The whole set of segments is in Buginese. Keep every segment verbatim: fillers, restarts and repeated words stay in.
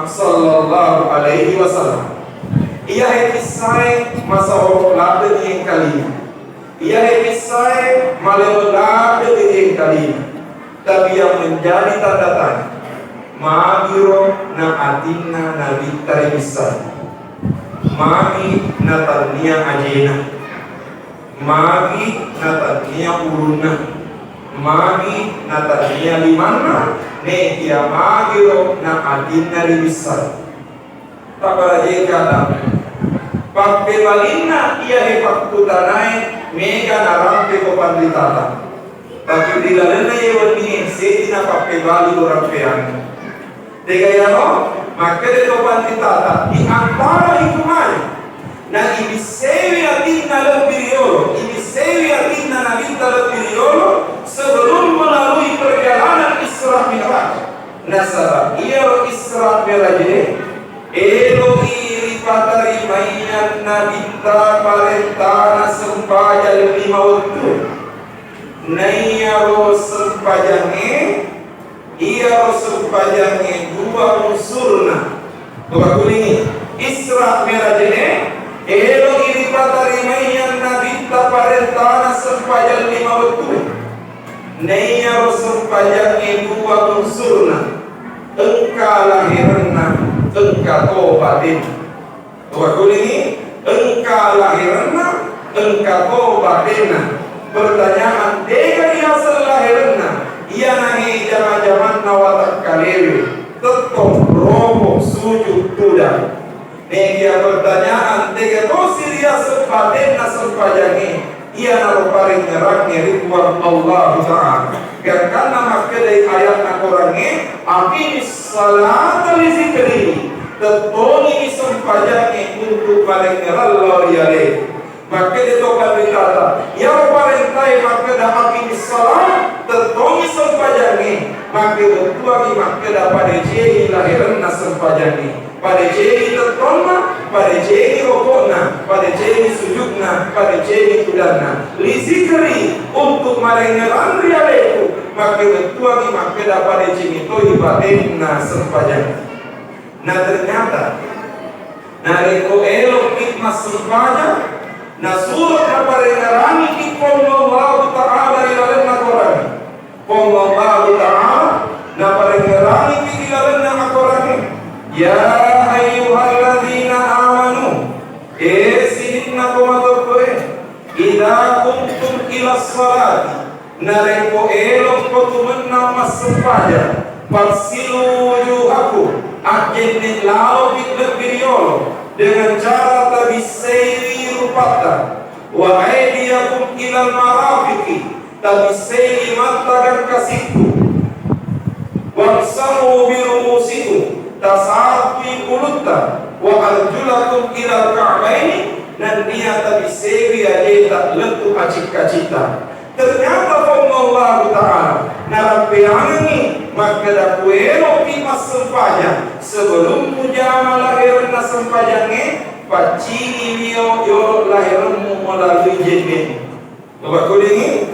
Sallallahu alaihi wasallam. Iyahe kissae masoro ladde' engkalina. Iyahe kissae maleo ladde' engkalina. Tapi yang menjadi tanda tanya, magiro na atinna Nabitta ri bissai? Magi na tannia ajena? Magi na tannia ulunna? Magi na tannia limanna? Nekia magiro na atinna ri bissai? Tabarajeka tau. Pappebalinna iyahe pakkutanae mega narampe ko panritata. Tapi ri lalenna iye wennie seddi napappebali urampeangnge. Tega yaro, makkeda to panritata, di antara itu mani na ibissewi atinna lebbi riolo, ibissewi atinna Nabitta lebbi riolo sebelum melalui perjalanan Isra Mi'raj. Nasaba iyaro Isra Mi'raj e, elo'i ripatarimaiang Nabitta parentana sempajang lima wettu. Naiyaro sempajangnge, iyaro sempajangnge dua unsurna. Coba kulingi, Isra Mi'raj e, elo'i ripatarimaiang Nabitta parentana sempajang lima wettu. Naiyaro sempajangnge dua unsurna, engka laherenna, engka to batenna. Coba kulingi, engka laherenna, engka to batenna. Pertanyaan, dega riaseng laherenna? Iyanahe jama-jamanna watakkalewe, tettong, roko, sujud, tudang. Nekia pertanyaan, tega tosi riaseng batenna sempajangnge? Iyanaro parengngerangnge ri Puang Allahu Ta'ala. Gangkanna makkedai ayatna Korangnge, "Aqimis salata li zikri." Tettongi sempajangnge untuk parengngerang lao ri ale. Makkeda to panritata, iyaro parentae makkeda, "Aqimis salat," tettongi sempajangnge. Makkeda tuangi makkeda, "Padeceni laherenna sempajangnge." Padeceni tettonna, padeceni roko'na, padeceni sujudna, padeceni tudanna. Li zikri, untuk marengngerang ri aleku, makkeda tuangi makkeda padeceni toi batenna sempajang. Na ternyata, narekko eloki massempajang, nasuro naparengngerangiki Puang Allahu Ta'ala ri lalenna Korang. Puang Allahu Ta'ala naparengngerangiki ri lalenna akorangnge, "Ya ayyuhalladzina amanu," e sininna ko matokkoe, "idza qumtum ila sholati," narekko elokko tumennang massempajang, "faghsilu wujuhakum," ajjenne lalopi lebbi riolo dengan cara tabissei rupatta, "wa aidiyakum ilal marafiqi," tabissei matta gangka sippu. "Wamsahu bi ru'usikum," tasapui ulutta. "Wa arjulakum ilal ka'baini," nennia tabissei ajeta lettu acikka-citta. Ternyata Puang Allahu Ta'ala narampeangengi makkeda kueloki massempajang, sebelum mujama laherenna sempajangnge, paccingiwi yolo laheremmu melalui jenne. Coba kulingi,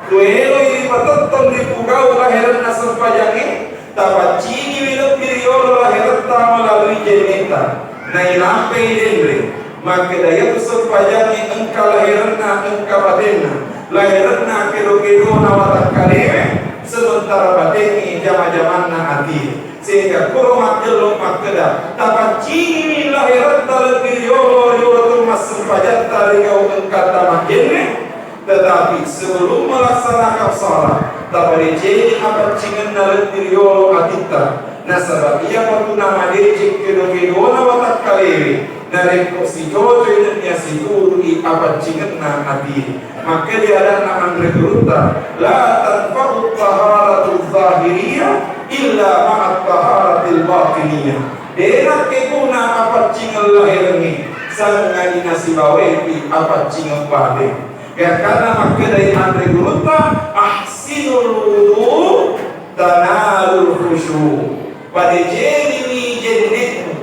kueloi ripatettong ripugau laherenna sempajangnge, tapaccingiwi lebbi riolo laheretta melalui jenneta. Nairampei denre, makkeda iyatu sempajangnge engka laherenna, engka batenna. Laherenna kedo-kedona watakkalewe, sementara batengnge jama-jamanna ati. Sehingga kuro majjello makkeda, tapaccingiwi laheretta lebbi riolo ri wettu massempajatta ri gau engkatta majjenne, tetapi sebelum melaksanakan salat, tapadeceni apaccingenna lebbi riolo atitta, nasaba iyapatu namadeceng kedo-kedona watakkalewe. Narekko sicocoi nennia situru'i apaccingenna ati. Makkeda adanna anre gurutta, "La tanfa'u taharatu zahiriyah illa ma'at taharatil batiniyah." De nakkeguna apaccingeng laherengnge, sangadinna sibawaepi apaccingeng bate. Gangkanna makkedai anre gurutta, "Ahsinul wudu tanalul khusyu." Padeceniwi jenne'mu,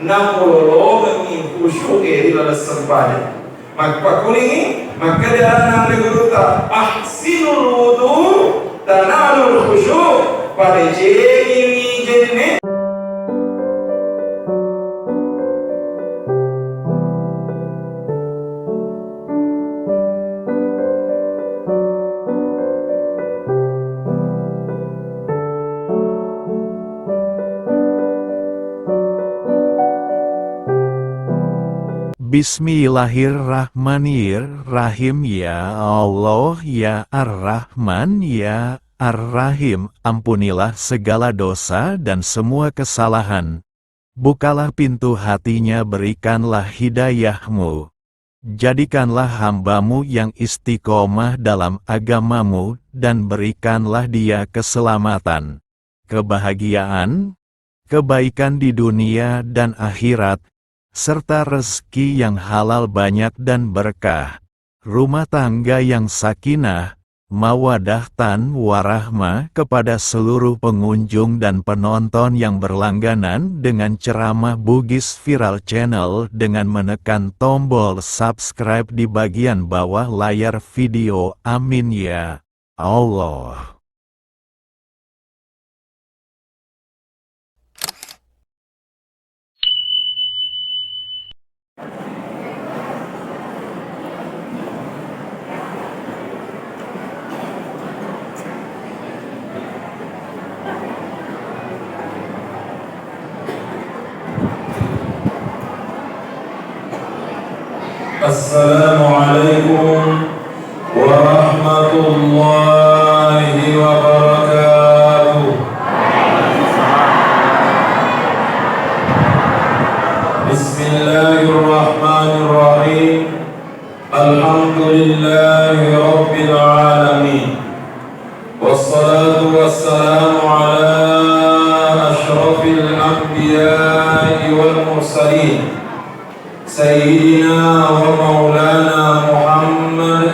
namulolongengngi khusyu'e ri laleng sempajang. Mappakkulingi, makkeda adanna anre gurutta, "Ahsinul wudu tanalul khusyu." Padeceniwi jenne. Bismillahirrahmanirrahim. Ya Allah, ya Ar-Rahman, ya Ar-Rahim, ampunilah segala dosa dan semua kesalahan. Bukalah pintu hatinya, berikanlah hidayah-Mu. Jadikanlah hamba-Mu yang istiqomah dalam agama-Mu dan berikanlah dia keselamatan, kebahagiaan, kebaikan di dunia dan akhirat, serta rezeki yang halal banyak dan berkah, rumah tangga yang sakinah, mawaddah dan warahmah. Kepada seluruh pengunjung dan penonton yang berlangganan dengan ceramah Bugis Viral Channel dengan menekan tombol subscribe di bagian bawah layar video. Amin ya Allah. السلام عليكم ورحمة الله وبركاته. بسم الله الرحمن الرحيم. الحمد لله رب العالمين. والصلاة والسلام على أشرف الأنبياء والمرسلين. سيدنا ومولانا محمد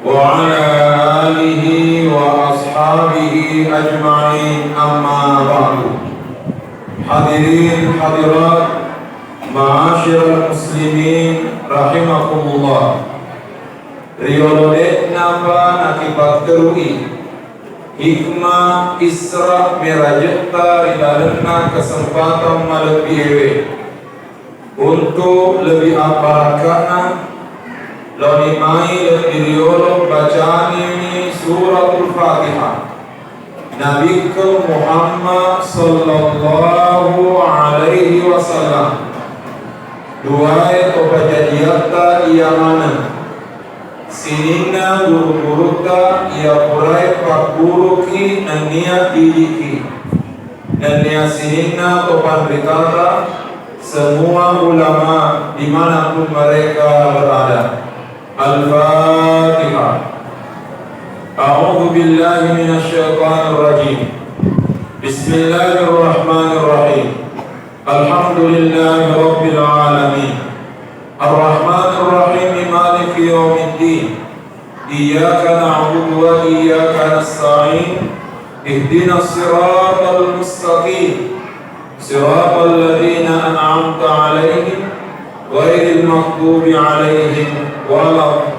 وعلى آله وأصحابه أجمعين، أما بعد. Hadirin hadirat, ma'asyiral muslimin rahimakumullah. Riyolo de'napa nakipatterui hikmah Isra Mi'rajetta ri lalenna kesempatan malebbi'ewe. Untu' lebbi abbarakka'na, laoni mai lebbi riyolo bacangengngi Suratul Fatihah. Nabikkeng Muhammad sallallahu alaihi wasallam. Duae to pajadiatta iya maneng. Sininna guru-gurutta iya purae pagguruki nennia didiki. Nennia sininna to panritata, semua ulama dimanapun mereka berada. Al-Fatihah. A'udzu billahi minasy syaithanir rajim. Bismillahirrahmanirrahim. Alhamdulillahi rabbil alamin. Arrahmanir rahim. Maliki yaumiddin. Iyyaka na'budu wa iyyaka nasta'in. Ihdinas siratal mustaqim. Siratal ladzina an'amta 'alaihim ghairil maghdubi 'alaihim waladdallin.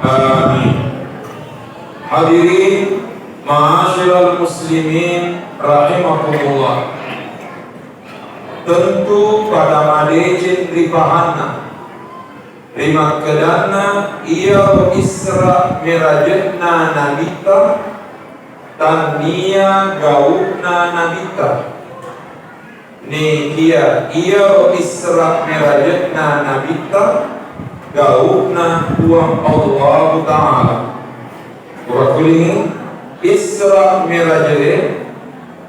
Amin. Hadirin ma'asyiral muslimin rahimakumullah. Tentu pada madeceng ripahanna. Rimakkedanna iyaro Isra Mi'rajna Nabitta, tannia gau'na Nabitta. Nekia iyaro Isra Mi'rajna Nabitta, gau'na Puang Allahu Ta'ala. Urakkulingi, Isra Mi'raj e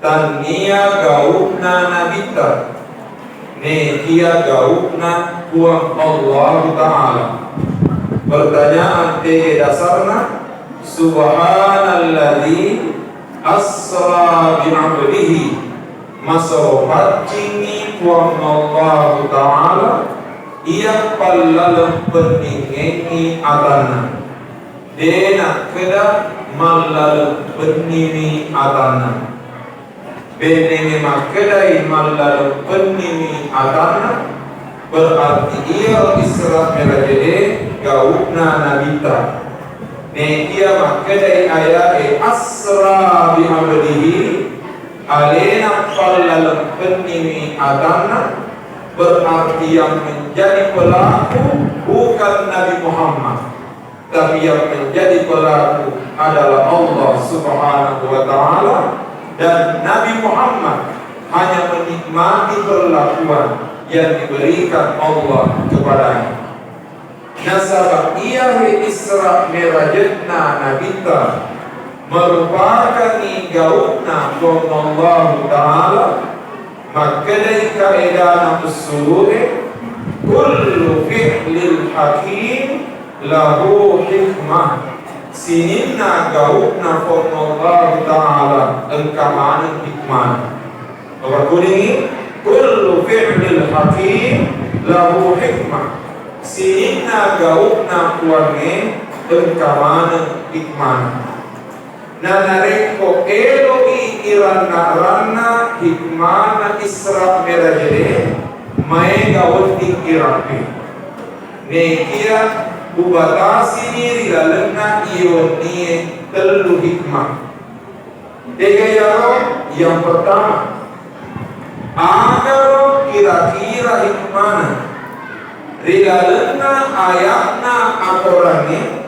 tannia gau'na Nabitta, nekia gau'na Puang Allahu Ta'ala. Pertanyaan tege dasarna, Subhanalladzi asra bi abdihi, masero paccingngi Puang Allahu Ta'ala iya pallaleng penningengngi atanna. De nakkeda mallaleng pennimi atanna. Bennengnge makkedai mallaleng pennimi atanna, berarti iyaro Isra Mi'raj e gau'na Nabitta. Nekia makkedai aya'e asra bi abdihi, alena pallaleng pennimi atanna, berarti yang menjadi pelaku bukan Nabi Muhammad. Tapi yang menjadi pelaku adalah Allah Subhanahu wa Ta'ala dan Nabi Muhammad, hanya menikmati perlakuan yang diberikan Allah kepadanya. Nasaba iyahe Isra Mirajenna Nabitta merupakangngi gau'na Puang Allahu Ta'ala, makkedai kaedana ussuru'e, "Kullu fi'lil hakim lahu hikmah." Sininna gau'na Puang Allahu Ta'ala engka maneng hikmana. Mapakkulingngi, kullu fi'lil hakim lahu hikmah. Sininna gau'na Puangnge engka maneng hikmana. Na narekko elo'i iranna-ranna hikmana Isra Miraje, maega wedding irapi. Nekia ubatasini ri lalenna iye wennie tellu hikmah. Tega iyaro? Yang pertama, agaro kira-kira hikmana ri lalenna aya'na akorangnge,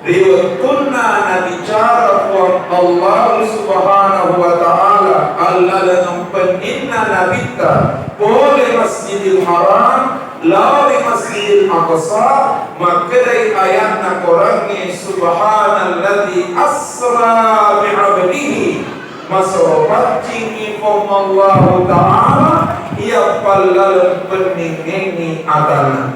ri wettunna nabicara Puang Allah Subhanahu wa Ta'ala allaleng penninna Nabitta pole Masjidil Haram, lao ri Masjidil Aqsa, makkedai aya'na korangnge, "Subhanalladzi asra bi'abdihi." Masero paccingngi Puang Allahu Ta'ala iya pallaleng penningngengngi atanna.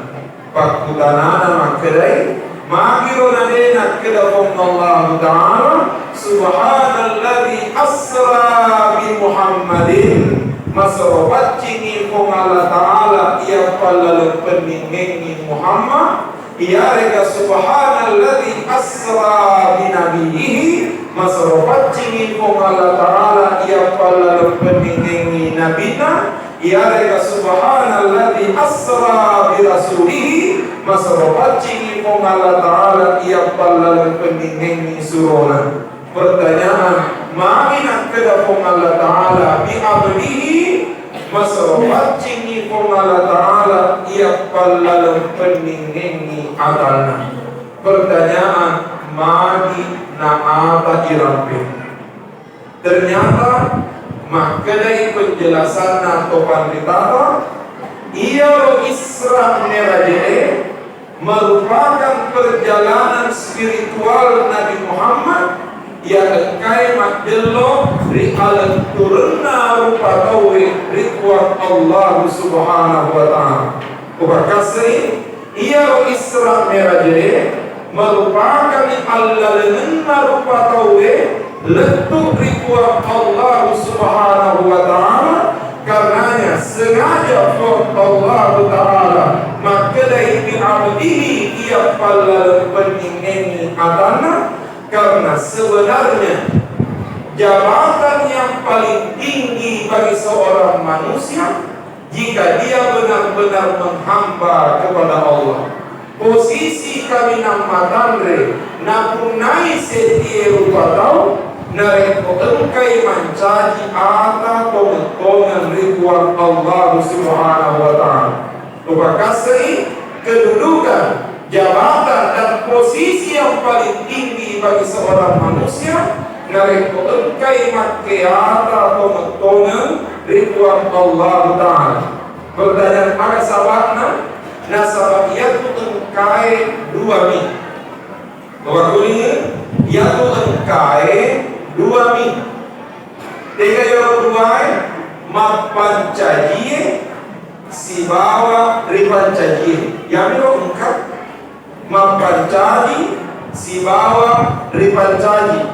Pakkutanana makkedai, magiro nade nakkeda Puang Allahu Ta'ala, "Subhanalladzi asra bi Muhammadin." Masero paccingngi Puang Allah Ta'ala iya pallaleng penningngengngi Muhammad, iyarega, "Subhanalladzi asra bi nabiyyihi." Masero paccingngi Puang Allah Ta'ala iya pallaleng penningngengngi nabina, iyarega, "Subhanalladzi asra bi rasulihi." Masero paccingngi Puang Allah Ta'ala iya pallaleng penningngengngi surona. Pertanyaan, magi nakkeda Puang Allah Ta'ala bi abdihi? Masero paccingngi Puang Allah Ta'ala iya pallaleng penningngengngi atanna. Pertanyaan, magi na ata irampe? Ternyata makkedai penjelasanna to panritata, iyaro Isra Miraje'e merupakan perjalanan spiritual Nabi Muhammad iya engkae majjello ri alenturenna rupa tauwe ri Puang Allah Subhanahu wa Ta'ala. Upakkassai, iyaro Isra Miraje merupakan allalengenna rupa tauwe lettu ri Puang Allah Subhanahu wa Ta'ala. Karenanya sengaja Puang Allah Ta'ala makkedai bi abdihi iya pallaleng penningngengngi atanna, karena sebenarnya jabatan yang paling tinggi bagi seorang manusia jika dia benar-benar menghamba kepada Allah. Posisi kaminang matanre napunnai seddie rupa tau, narekko engkai mancaji ata tongeng-tongeng ri Puang Allah Subhanahu wa Ta'ala. Upakkassai kedudukan, jabatan, dan posisi yang paling tinggi bagi seorang manusia, narekko engkai makkeata tongeng-tongeng ri Puang Allah Ta'ala. Pertanyaan, aga saba'na? Nasaba iyatu engkae dua mi. Bapak kuning, iyatu engkae dua mi. Tega yolo duae, mappancajie sibawa ripancajie. Yamiro engka mappancaji sibawa ripancaji.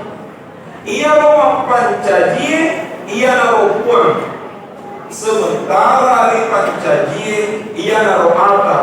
Iyaro mappancajie iyanaro Puang, sementara ripancajie iyanaro ata.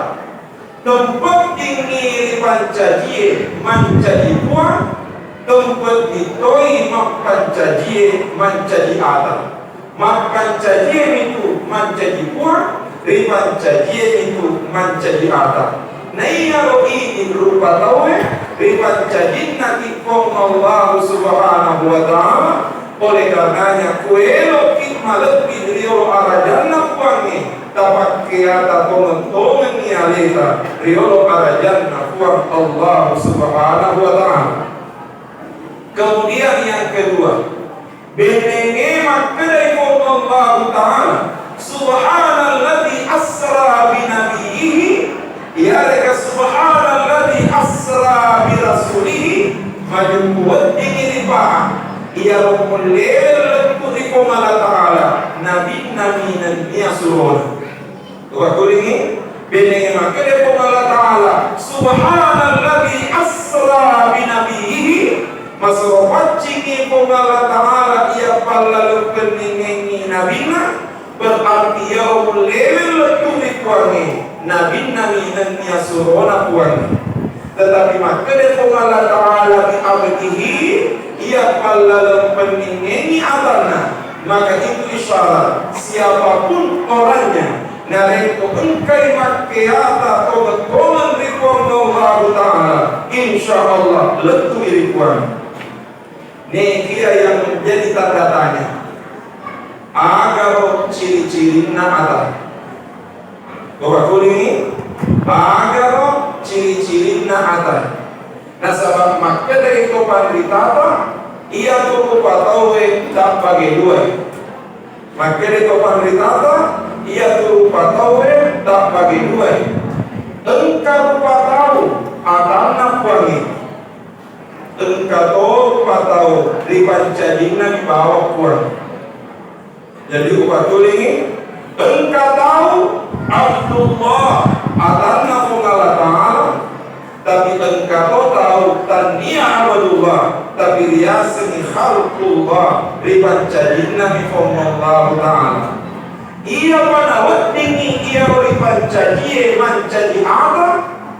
Tempeddingngi ripancajie mancaji Puang, tempedding toi mappancajie mancaji ata. Mappancajie mitu mancaji Puang, ripancajie mitu mancaji ata. Naiyaro idi rupa tauwe ripancajinna ki Puang Allah Subhanahu wa Ta'ala. Oleh karenanya, kueloki malebbi riolo arajanna Puangnge, tapakkeata tongeng-tongengngi aleta riolo arajanna Puang Allah Subhanahu wa Ta'ala. Kemudian yang kedua, bennenge makkedai Puang Allahu Ta'ala, "Subhanalladzi asra bi nabiyyihi," iyarega "Subhanalladzi asra bi rasulihi," majeppu weddingngi ripaha iyaro mullewe lettu ri Puang Allah Ta'ala, nabinna mi nennia surona. Upakulingi, benengnge makkeda Puang Allah Ta'ala, "Subhanalladzi asra bi nabiyyihi," masero paccingngi Puang Allah Ta'ala iya pallaleng penningengngi nabinna, berarti iyaro mullewe lettu ri Puangnge, nabinna mi nennia surona Puangnge. Tetapi makkeda Puang Allah Ta'ala bi abdihi, iya pallaleng penningengngi atanna, maka itu isyarat siapapun orangnya, narekko engkai makkeata tongeng-tongeng ri Puang Allahu Ta'ala, insya Allah lettu i ri Puang. Nekia yang menjadi tanda tanya, agaro ciri-cirinna ata? Upakulingi, agaro ciri-cirinna ata? Nasaba makkeda to panritata, iyatu rupa tauwe tabbage duai. Makkeda to panritata, iyatu rupa tauwe tabbage duai. Engka rupa tau atanna Puangnge. Engka to rupa tau ripancajinna mi bawang Puang. Jadi upatulingi, engka tau Abdullah atanna Puang Allah Ta'ala, tapi engka to tau tannia Abdullah, tapi riasengngi Khalqullah, ripancajinna mi Puang Allah Ta'ala. Iyapa naweddingngi iyaro ripancajie mancaji ata,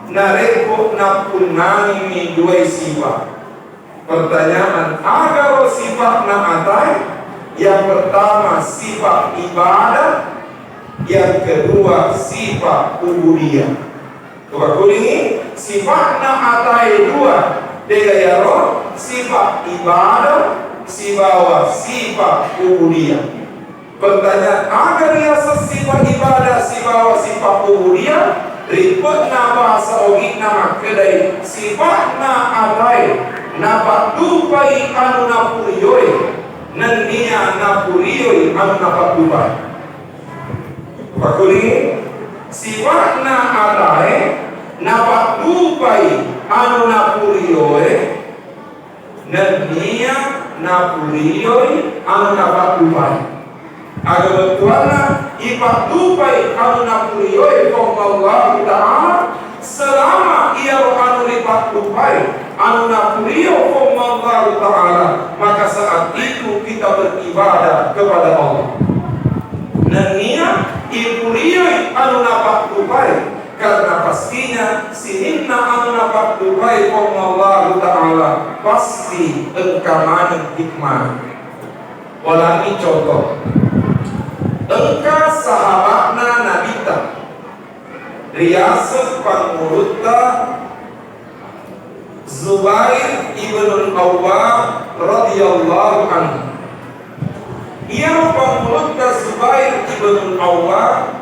narekko nappunnangiwi duai sifa. Pertanyaan, agaro sifa'na atae? Yang pertama sifat ibadah, yang kedua sifat ubudiyah. Coba kulingi, sifa'na atae dua, tega yaro, sifat ibadah sibawa sifat ubudiyah. Pertanyaan, aga riaseng sifat ibadah sibawa sifat ubudiyah? Rippe'na bahasa ogi'na makkedai, sifa'na atae napaddupai anu napurioe, nennia napurioi anu napaddupai. Pakkulingi, sifa'na atae napaddupai anu napurioe, nennia napurioi anu napaddupai. Aga bettuanna ipaddupai anu napurioi Puang Allahu Ta'ala, selama iyaro anu ripaddupai anu napurio Puang Allahu Ta'ala, maka saat itu kita beribadah kepada Allah. Nennia ipurioi anu napaddupai, karena pastinya sininna anu napaddupai Puang Allahu Ta'ala pasti engka maneng hikmah. Walangi contoh. Engka sahaba'na Nabitta riaseng pangulutta Zubair ibnul Awwam radhiyallahu anhu. Iyaro pangulutta Zubair ibnul Awwam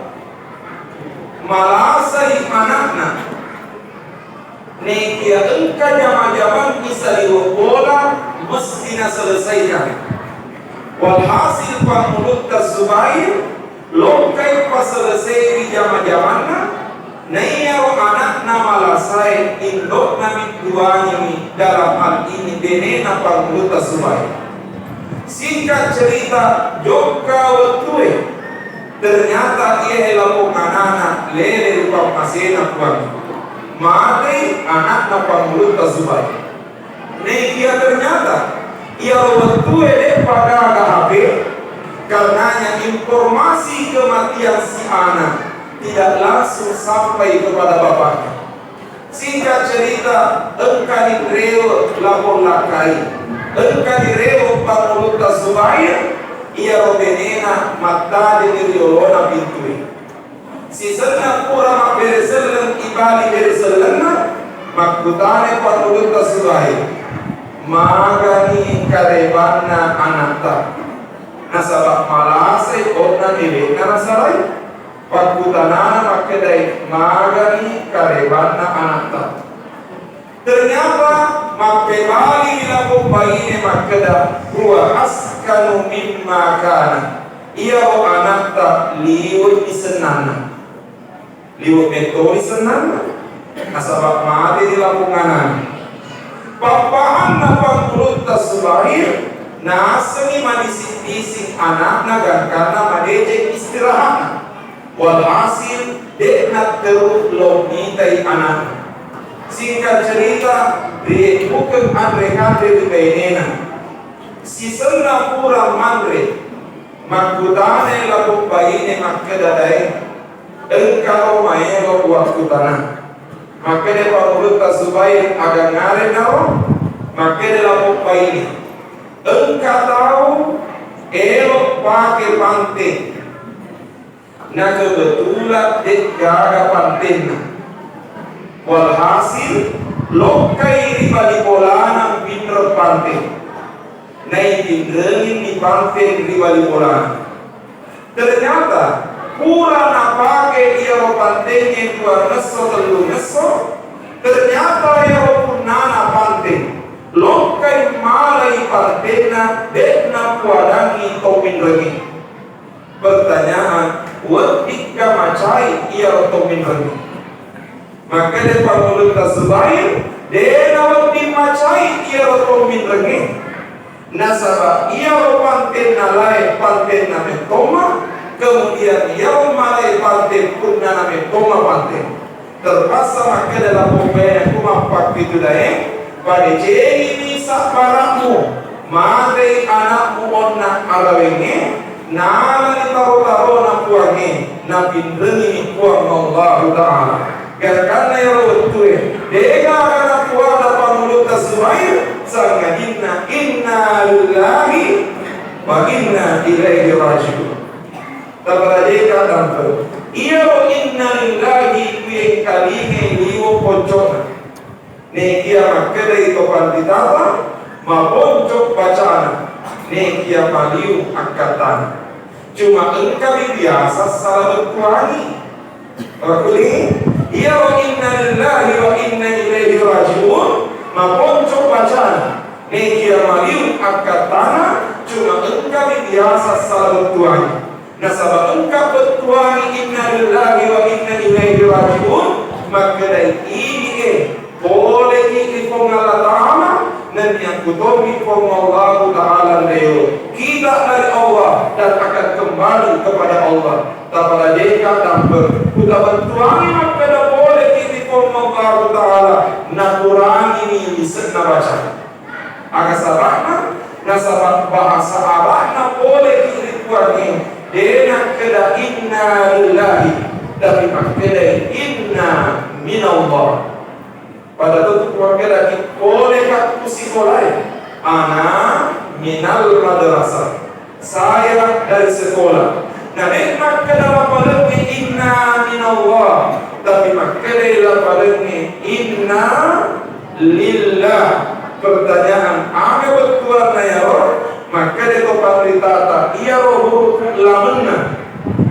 malasai ana'na. Nekia engka jama-jamang isaliweng bola mesti naselesaikan. Walhasil pangulutta Zubair lokkai paselesaiwi jama-jamanna, naiyaro ana'na malasae indo'na midduangiwi, dalam hal ini benena pangulutta Zubair. Singkat cerita, jokka wettue, ternyata iyae lapong anana lele ri pammasena Puang. Matei anakna pangulutta Zubair. Nekia ternyata iyaro wettue de'pa gaga H P, karenanya informasi kematian si anak tidak langsung sampai kepada bapaknya. Singkat cerita, engkani rewe lapong lakkai, engkani rewe pangulutta Zubair, iyaro benena mattajeng ri yolona pintue. Sisenna pura mabbere selleng, ibali bere sellenna, makkutanai pangulutta Zubair, magani karebanna anatta? Nasaba malasai onna newe'na nasalai. Pakkutanana makkedai, magani karebanna anatta? Ternyata mappebali lako baine makkeda, huwa askanu mimma kana. Iyaro ana'ta liwe'ni sennanna. Liwe' mettoni sennanna. Nasaba' mate ri lapong ana'na. Pappahanna Pangulutta Zubair, naassengngi madising-dising ana'na gangkanna madeceng istirahatna. Walhasil, de'na terru lo mitai ana'na. Singkat cerita, riyebbukeng anre-kanre ri bainena. Sisenna pura manre, makkutanai lapong baine makkeda, "Daeng, engkaro maelo uwakkutana." Makkeda Pangulutta Zubair, "Aga ngarenaro?" Makkeda lapong baine, "Engka tau elo pake pante." Na kebetulan de'gaga pantenna. Walhasil, lokkai ri bali bolana pinreng pante. Naipinrenginni pante ri bali bolana. Ternyata, pura napake iyaro pantengnge dua ngesso, tellu ngesso, ternyata iyaro punnana pante lokkai malai pantenna, de'na puadangngi to pinrengnge. Pertanyaan, weddikka macai iyaro to minrengnge? Makkeda Pangulutta Zubair, de' nawedding macai iyaro to minrengnge. Nasaba iyaro pantenna lae pantenna mettomma, kemudian iyaro malae pante punnana mettomma pante. Terpaksa makkeda lapong baine ku mappakkitu, "Daeng, padecengiwi sabbara'mu, matei ana'mu onna arawengnge, nalani taro-tarona Puangnge, napinrengini Puang Allahu Ta'ala." Gangkanna ero wettue, de'gaga napuada Pangulutta Zubair, sangadinna inna lillahi wa inna ilaihi raji'un. Tabarajeka dampe. Iyaro inna lillahi kuyengkalingai liwo poncona. Nekia makkedai to panritata, maponco bacana. Nekia maliu akkattana. Cuma engkami biasa sala bettuangi. Makkuling, iyaro inna lillahi wa inna ilaihi raji'un, maponco bacana. Nekia maliu akkattana, cuma engkami biasa sala bettuangi. Nasaba engka bettuangi inna lillahi wa inna ilaihi raji'un, makkedai idi'e poleki ri Puang Allah Ta'ala, nennia kutommi Puang Allahu Ta'ala nreo. Kita dari Allah dan akan kembali kepada Allah. Taparajeka dampe, kutabettuangi makkeda poleki ri Puang Allahu Ta'ala, nakurangini lise'na baca. Aga saba'na? Nasaba bahasa Arabna poleki ri Puangnge, de' nakkeda inna lillahi, tapi makkedai inna minallah. Pada tentu makkedaki poleka ku sikolae, ana minal madrasah. Saya dari sekolah. Na de' makkeda lapalengnge inna minallah, tapi makkedai lapalengnge inna lillah. Pertanyaan, aga bettuanna iyaro? Makkeda to panritata, iyaro hurufu lamenna,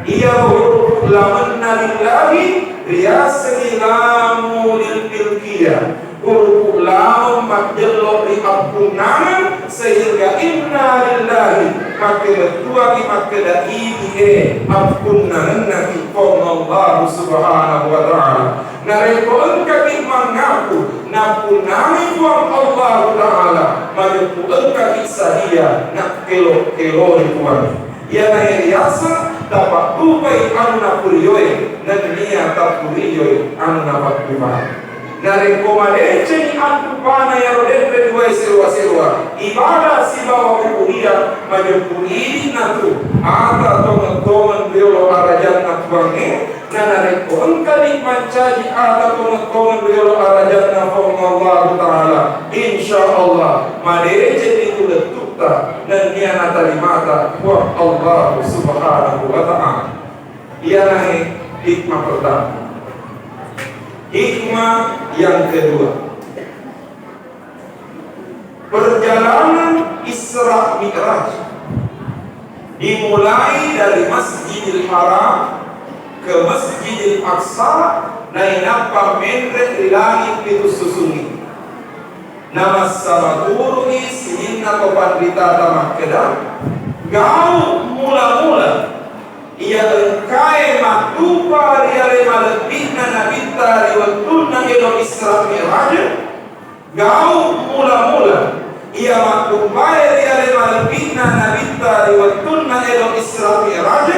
iyaro hurufu lamenna lillahi riasengngi lamu lil milkiyah. Hurufu lameng majjello ri appunnangeng, sehingga inna lillahi, makkebettuangngi makkeda idi'e appunnangennaki Puang Allah Subhanahu wa Ta'ala. Narekko engkaki mangaku nappunnangi Puang Allah Ta'ala, majeppu engkaki sadia nakkelo-keloi Puang. Iyanae riaseng tapaddupai anu napurioe, nennia tapurioe anu napaddupa. Narekko madecengi addupana iyaro denre duae sewa-sewa, ibadah sibawa ubudiah, majeppu idi'na tu ata tongeng-tongeng riolo arajanna Puangnge. Na narekko engkani mancaji ata tongeng-tongeng riolo arajanna Puang Allahu Ta'ala, insya Allah madeceng ritu lettu'ta nennia natarimata Puang Allahu Subhanahu wa Ta'ala. Iyanae hikmah pertama. Hikmah yang kedua, perjalanan Isra Mi'raj dimulai dari Masjidil Haram ke Masjidil Aqsa, nainappa menre ri langit pitu susungi. Namassamaturuni sininna to panritata makkeda, gau Mula-mula iya engkae mattupa ri ale malebbi'na Nabitta ri wettunna elo Isra Mi'raj, gau mula-mula iya mattupae ri ale malebbi'na Nabitta ri wettunna elo Isra Mi'raj,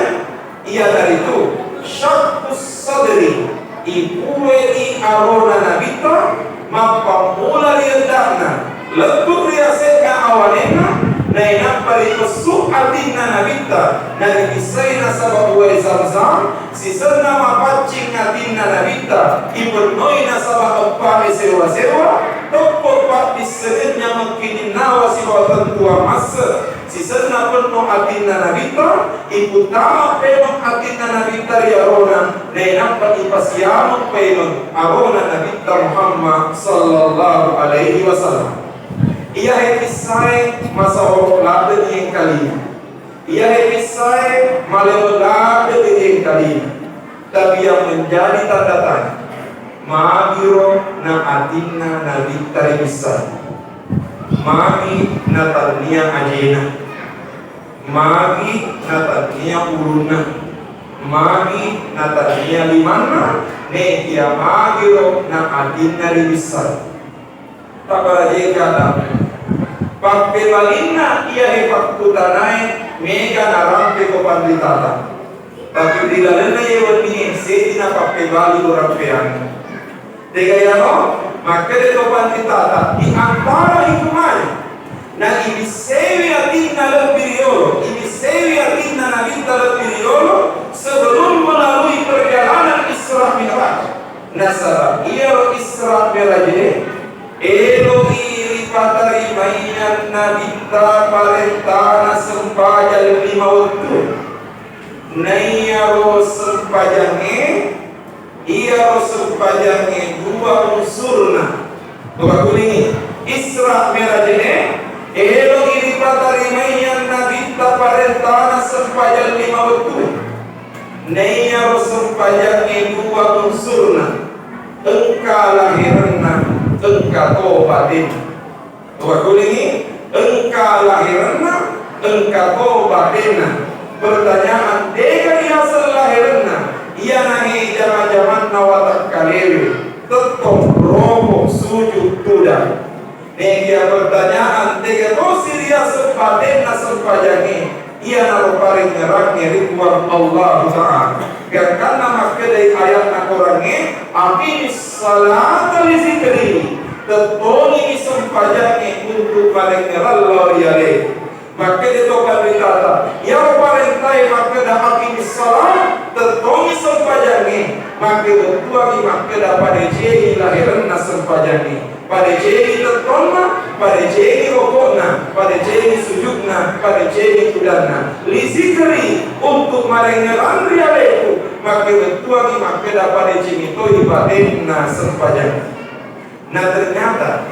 iyanaritu syaqqus sadri, ipue'i arona Nabitta, mappammula ri edda'na, lettu ri ase'na awanenna, nainappa ripessu atinna Nabitta, naribissai nasaba uwae Zamzam, sisenna mapaccing atinna Nabitta, ipennoi nasaba eppa'e sewwa-sewwa, teppo paddissengenna mekkininnawa sibawa tentuang masse, sisenna penno atinna Nabitta, iputtama penno atinna Nabitta ri arona, nainappa ipasiameng paimeng arona Nabitta Muhammad sallallahu alaihi wasallam. Iyahe kissae masawaro ladde' iyengkalina. Iyahe kissae malewe ladde' iyengkalina. Tapi yang menjadi tanda tanya, magiro na atinna Nabitta ribissai? Magi na tannia ajena? Magi na tannia ulunna? Magi na tannia limanna? Nekia magiro na atinna ribissai? Tabarajeka tau. Pappebalinna iyahe pakkutanae mega narampe ko panritata. Tapi ri lalenna iye wennie seddi napappebali urampeangnge. Tega iyaro? Makkeda to panritata, di antara itu mane na ibissewi atinna lebbi riyolo, ibissewi atinna Nabitta lebbi riyolo sebelum melalui perjalanan Isra Mi'raj. Nasaba iyaro Isra Mi'raj e elo'i ripatarimaiang Nabitta parentana sempajang lima wettu. Naiyaro sempajangnge, iyaro sempajangnge dua unsurna. Topakkulingi, Isra Mi'raj e elo'i ripatarimaiang Nabitta parentana sempajang lima wettu. Naiyaro sempajangnge dua unsurna, engka laherenna, engka to batenna. Topakkulingi, engka laherenna, engka to batenna. Pertanyaan, tega riaseng laherenna? Iyanahe jama-jamanna watakkalewe, tettong, roko, sujud, tudang. Nekia pertanyaan, tega tosi riaseng batenna sempajangnge? Iyanaro parengngerangnge ri Puang Allahu Ta'ala. Gangkanna makkedai ayatna Korangnge, "Aqimis salata li zikri." Tettongimi sempajangnge untuk marengngerang lao ri ale. Makkeda to panritata, iyaro parentae makkeda, "Aqimis salat," tettongi sempajangnge, makkeda tuangi makkeda, "Padeceni laherenna sempajangnge." Padeceni tettonna, padeceni roko'na, padeceni sujudna, padeceni tudanna. Li zikri, untuk marengngerang ri aleku, makkeda tuangi makkeda, "Padeceni toi batenna sempajangnge." Na ternyata,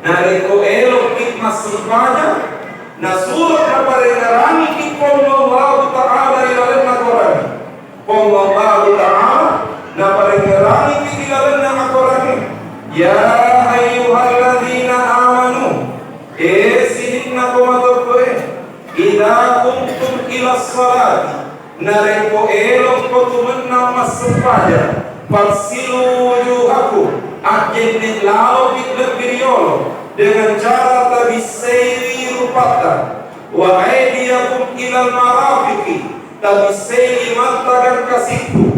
narekko elo'ki massempajang, nasuro naparengngerangiki Puang Allahu Ta'ala ri lalenna Korangnge. Puang Allahu Ta'ala naparengngerangiki ri lalenna Korangnge, "Ya ayyuhalladzina amanu," e sininna ko mateppe'e, "idza qumtum ila sholati," narekko elokko tu mennang massempajang, "faghsilu wujuhakum," ajjenne lalopi lebbi riyolo dengan cara tabissei rupatta, "wa aidiyakum ilal marafiqi," tabissei limatta gangka sikku,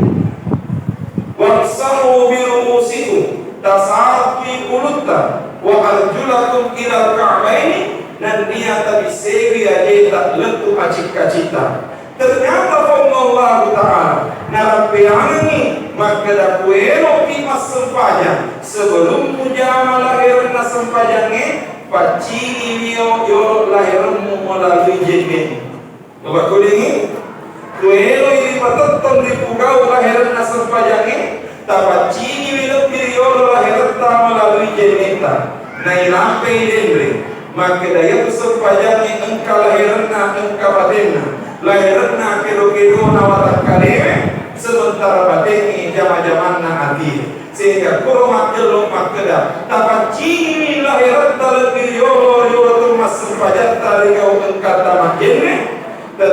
"wamsahu bi ru'usikum," tasatui ulutta, "wa arjulakum ilal ka'baini," nennia tabissei ajeta lettu acik-kacitta. Ternyata Puang Allahu Ta'ala narampeangengngi makkeda, kueloki massempajang, sebelum mujama laherenna sempajangnge, paccingiwi yolo laheremmu melalui jenne. Mapakkulingi, kueloi ripatettong ripugau laherenna sempajangnge, tapaccingiwi lebbi riyolo laheretta melalui jennetta. Nainappai denre, makkeda iyatu sempajangnge engka laherenna, engka batenna. Laherenna kedo-kedona watakkalewe, sementara batengnge jama-jamanna atie. Sehingga kuro majjello makkeda, tapaccingiwi laheretta lebbi riyolo, riyolo tu massempajatta ri gau engkatta majjenne,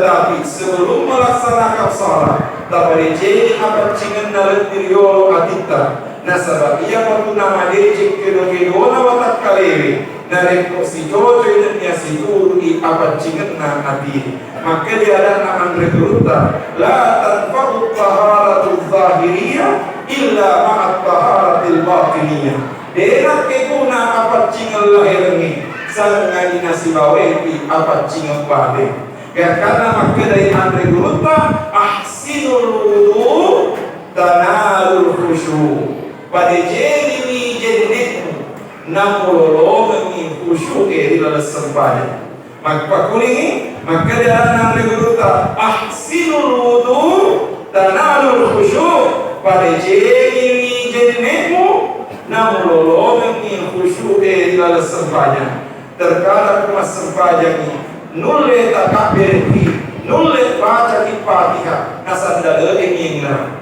Tapi sebelum melaksanakan salat, tapadecengi apaccingenna lebbi riolo atitta. Nasaba iyapa tu namadeceng kedo-kedona watakkalewe, narekko sicocoi nennia situru'i apaccingenna ati. Makkeda adanna anre gurutta, "La tanfa'u taharatu zahiriyah illa ma'at taharatil batiniyah." De nakkeguna apaccingeng laherengnge, sangngani nasibawaiki apaccingeng bateng. Gangkanna makkedai anre gurutta, "Ahsinul wudu tanalul khusyu." Padecengiwi jenne'mu, namulolongengngi khusyu'e ri laleng sempajang. Mappakkulingi, makkeda anre gurutta, "Ahsinul wudu tanalul khusyu." Padecengiwi jenne'mu, namulolongengngi khusyu'e ri laleng sempajang. Terkadang ku massempajangngi, nulle takabberekki, nulle bacaki Fatihah, nasandale'e miengngerang.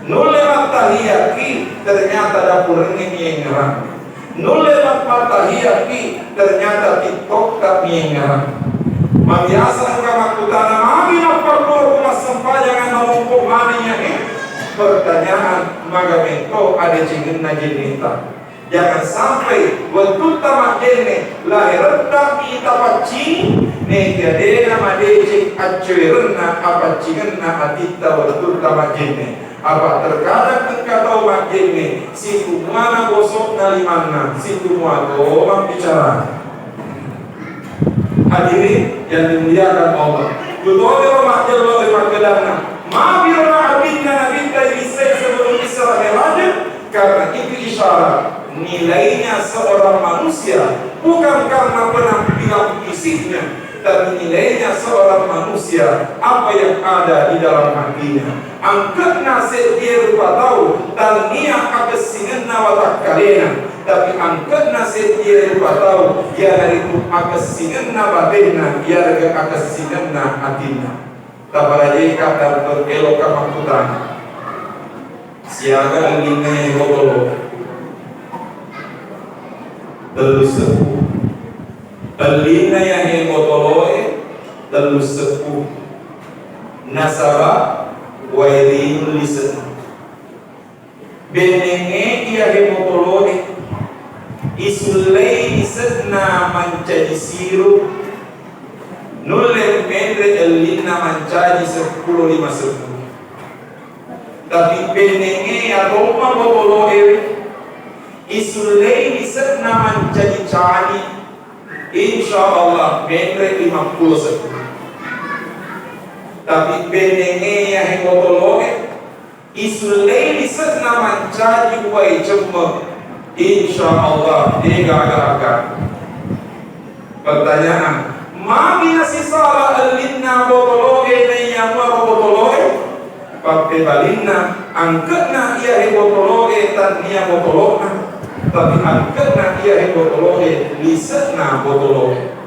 Nulle mattahiyakki, ternyata dapurengnge miengngerang. Nulle mat-, mattahiyakki, ternyata TikTokta miengngerang. Mabiasa engka makkutana, "Magi napparellu ku massempajangan malompo maneng iyae?" Pertanyaan, maga metto adecengenna jenneta. Jangan sampai wettutta majjenne, laheretta mi tapaccingi, nekia de namadeceng accoerenna apaccingenna atitta wettutta majjenne. Apa terkadang engka tau majjenne, situ muana boso'na limanna, situ mua to mabbicarana. Hadirin yang dimuliakan Allah, kutodero majjello ri makkedanna, mabirona atinna Nabitta ibissai sebelum Isra Mi'raj, karena itu isyarat nilainya seorang manusia bukan karena penampilan fisiknya, tapi nilainya seorang manusia apa yang ada di dalam hatinya. Angke'na seddie rupa tau, tannia akessingenna watakkalena, tapi angke'na seddie rupa tau, iyanaritu akessingenna batenna, iyarega akessingenna atinna. Taparajeka dan elokka makkutana. Siaga ellinna iyahe botolo? Tellu seppuh. Ellinna iyahe botoloe tellu seppuh. Nasaba wae rinung lise'na. Bennengnge iyahe botoloe isullei lise'na mancaji siru, nulle menre ellinna mancaji seppulo lima seppuh. Tapi bennengnge iya tomma botoloe isullei lise'na mancaji cani, insya Allah menre limappulo seppuh. Tapi bennengnge iyahe botoloe isullei lise'na mancaji uwai cemme, insya Allah de gaga-gaga. Pertanyaan, magi nasisala ellinna botoloe naiya muaro botoloe? Pappebalinna, angke'na iyahe botoloe tannia botolo'na, tapi angke'na iyahe botoloe lise'na botoloe.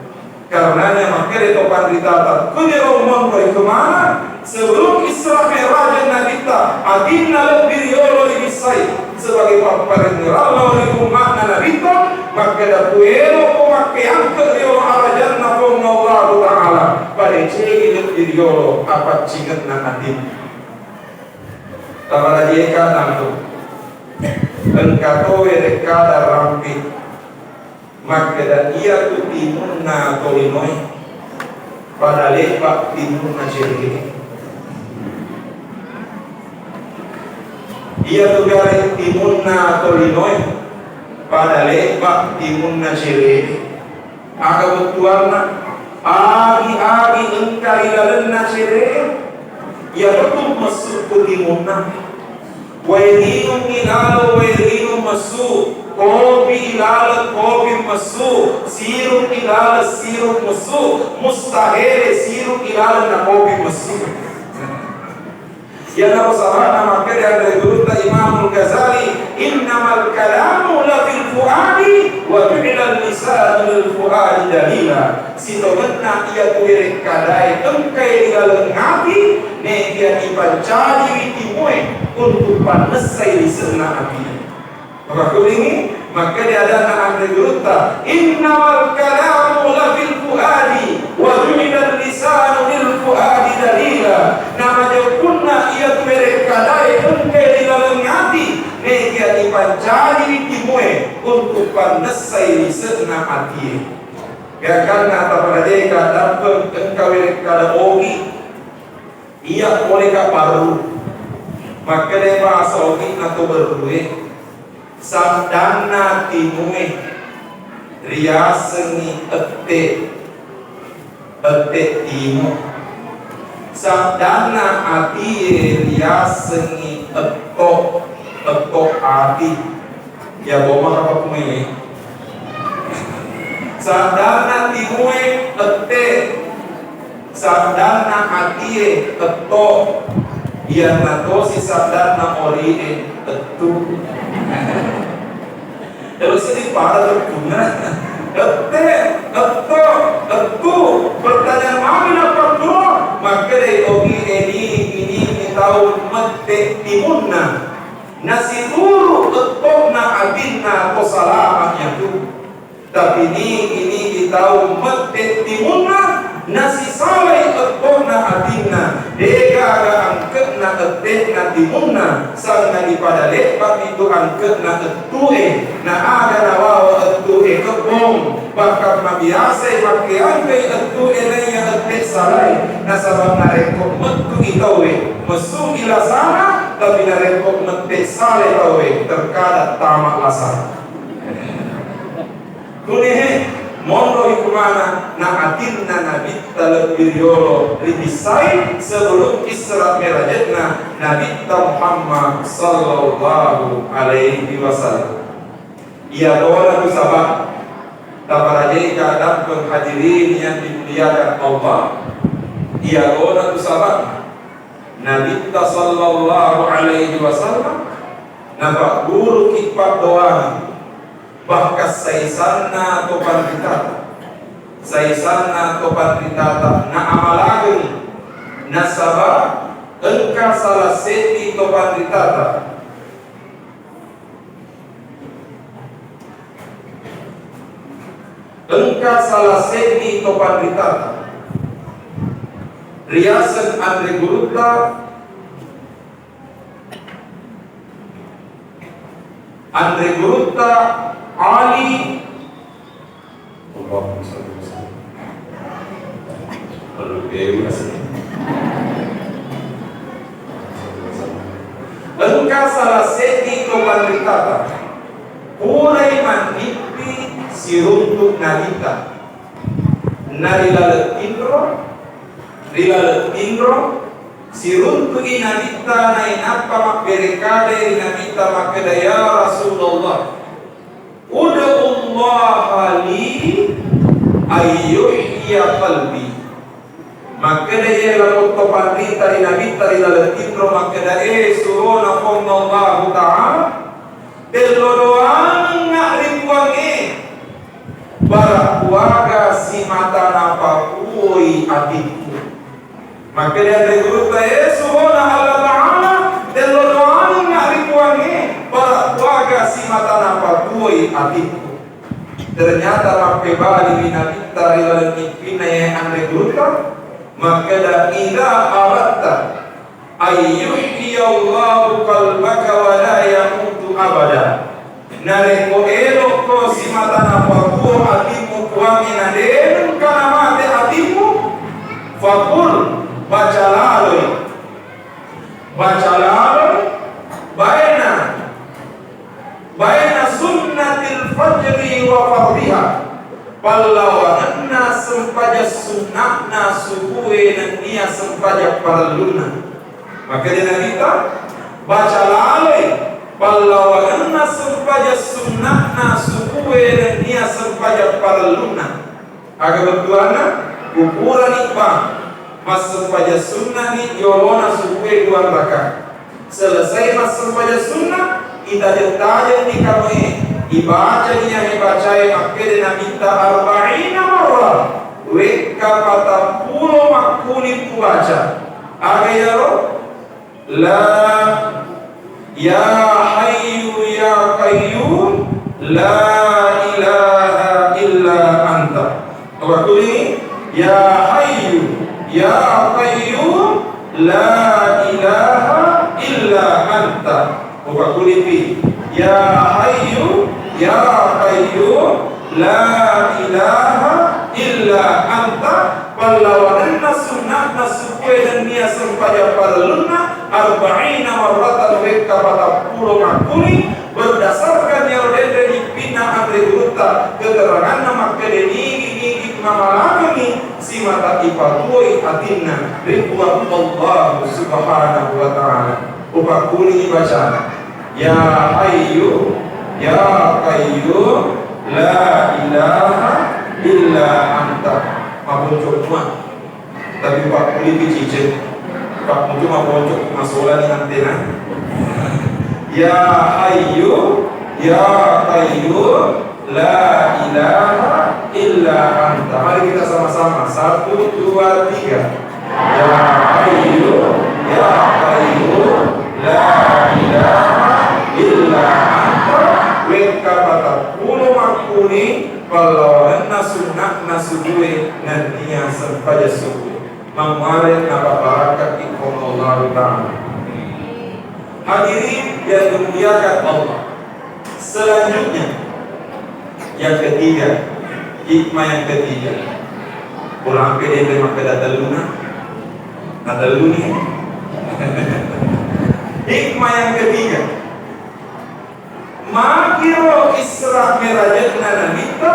Karenanya makkeda to panritata, kujero monroi kemana? Sebelum Isra Mi'raj Nabitta, atinna lebbi riolo ribissai sebagai papparengngerang lao ri umma'na Nabitta, makkeda, kuero ko makkeangke riolo arajanna Puang Allahu Ta'ala, padecengi lebbi riolo apaccingenna atinna. Tamarajeka nangku. Engka to werekkada rampi. Makkeda, iyatu timunna tolinoe pada lebbak timunna cere. Iyatu gare timunna tolinoe pada lebbak timunna cere. Aga bettuanna? Agi-agi engka ri lalenna cere, iyatu messu ku timunna. Wae rinung ilaleng wae rinung messu, kopi ilaleng kopi messu, sirup ilaleng sirup messu, mustahele sirup ilaleng na kopi messu. Iyana usaha na makkeda dari gurutta Imamul Ghazali, "Innamal kalamu lafil fuadi wa ju'ilal lisanu lil fuadi dalila." Sitongenna iyatu werekkadae engkai ri laleng ati, nekia ipancajiwi timue untuk pannessai lise'na ati. Makkulingi, makkeda adanna anre gurutta, "Innamal kalamu lafil fuadi, wa ju'ilal lisanu lil Pannessai lise'na atie. Gangkanna taparajai kaddampeng engka werekkada ogi, iya poleka parru. Makkedai bahasa ogi'na to berrue, saddanna timue riasengngi ette. Ette timu. Saddanna atie riasengngi etto, etto ati. Ya gomma apa kumai? Saddanna timue ette, saddanna atie etto. Iyanatosi saddanna orie ettu. Terus ini pada terpunna. Ette, etto, ettu. Pertanyaan mami nappa tuo, makkedai ogi eni ini tau mette timunna. Nasituru ettona atinna to salama yatu. Tapi nigi-nigi tau mette timunna, nasisalai ettona atinna, degaga angke'na ette'na timunna, sanna dipada lebba'mi tu angke'na ettue, na aga nawawa ettue kebbong, bahkan mabiasai makkeangkei ettue naiya ette salai, nasaba narekko mettu i tauwe, messu i lasana, tapi narekko mette salai tauwe, terkadang tama lasana. Tunihe monro hukumana na atinna Nabitta lebbi riolo ribissai sebelum Isra Mi'rajna Nabitta Muhammad sallallahu alaihi wasallam. Iyatona tu sabab taparajai kadampeng hadirin yang dimuliakan Allah. Iyatona tu sabab Nabitta sallallahu alaihi wasallam napagguruki paddoang. Bahkan saisanna to panritata, saisanna to panritata na amalageng, nasaba engka salah seddi to panritata, engka salah seddi to panritata riaseng anre gurutta, anre gurutta Ali. Allahumma shalli wa sallim. Perlu dewe sih. Engka salah seddi to panritata purai mannippi siruntu Nabitta. Narilaleng tinro, rilaleng tinro, siruntu'i Nabitta nainappa mabberekadai ri Nabitta makkeda, "Ya Rasulullah, ud'ullaha li ayyuhya qalbi." Makkeda iye lako to panrita ri Nabitta rilaleng tinro makkeda, "E surona Puang Allahu Ta'ala, tello doangengnga ri Puangnge, bara kuaga simata napakuoi atikku." Makkeda anre gurutta, "E surona Allah Ta'ala, tello doangengnga ri Puangnge, bara kuaga simata napakuoi atikku." Ternyata mappebaliwi Nabitta ri laleng mippinna iye anre gurutta, makkeda, "Idza aratta ayyuhyiyallahu qalbaka wa la yamutu abada." Narekko elokko simata napakuo atimmu Puangnge na de nengka namate atimmu, faqul, baca laloi, baca laloi, baina, baina sunnatil fajri wa fardhiha, pallawangenna sempajang sunna'na subue nennia sempajang parellunna. Makkeda Nabitta, baca laloi pallawangenna sempajang sunna'na subue nennia sempajang parellunna. Aga bettuanna? Ukurani, Bang, massempajang sunnani yolona subue dua rakaat. Selesai massempajang sunna, itajeng-tajeng ni kamoe, ibaca ni yahe bacae makkeda Nabitta arba'ina marrah, wekka patappulo makkuni mubaca. Aga iyaro? La, ya hayyu ya qayyum, la ilaha illa anta. Apa kuning? Ya hayyu ya qayyum, la ilaha illa anta. Apa kuning pi? Ya hayyu Ya Hayyu la ilaha illa anta, pallawangenna sunna'na subuh e nennia sempajang parellunna, arba'ina marratan, wekka patappulo makkuni, berdasarkan iyaro denre nippinna anre gurutta, keteranganna makkeda nigi-nigi namalakengi simata ipatuwoi atinna ri Puang Allah Subhanahu wa Ta'ala. Upakkuningi bacana. Ya Hayyu, Ya Qayyum, la ilaha illa anta. Maboncok mua. Tapi Pak Kuli cicing. Pak Mutu maboncok masola ni antena. Ya Hayyu, Ya Qayyum, la ilaha illa anta. Mari kita sama-sama. Satu, dua, tiga. Ya Hayyu, Ya Qayyum, la ilaha illa anta. Wekka patappulo makkuni, pallawangenna sunna'na subuh e nennia sempajang subuh. Mammareng napabarakaki Puang Allahu Ta'ala. Hadirin yang dimuliakan Allah. Selanjutnya, yang ketiga, hikmah yang ketiga. Pulang pede makkeda telluna. Nah, tellu ni. Hikmah yang ketiga. Makiro Isra Mirajenna Nabitta,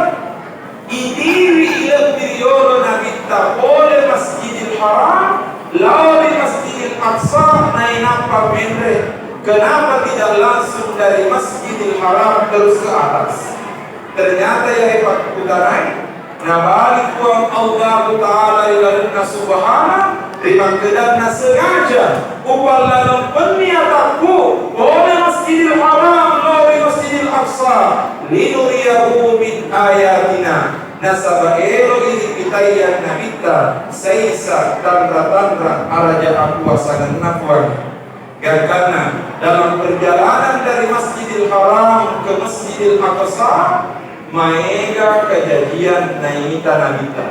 itiwi ilebbiri yolo Nabitta pole Masjidil Haram, lao ri Masjidil Aqsa, nainappa menre. Kenapa tidak langsung dari Masjidil Haram terus ke atas? Ternyata ya, hebat kutanai, Nabali Puang Allahu Ta'ala ri lalenna subhana, ri makkedanna sengaja upallaleng penni atakku pole Masjidil Haram lao ri Masjidil Aqsa, linuriyahu min ayatina, nasaba elo i ripitaiang Nabitta saisa tanra-tanra araja akuasangenna Puang. Gangkanna, dalam perjalanan dari Masjidil Haram ke Masjidil Aqsa, maega kejadian naita Nabitta.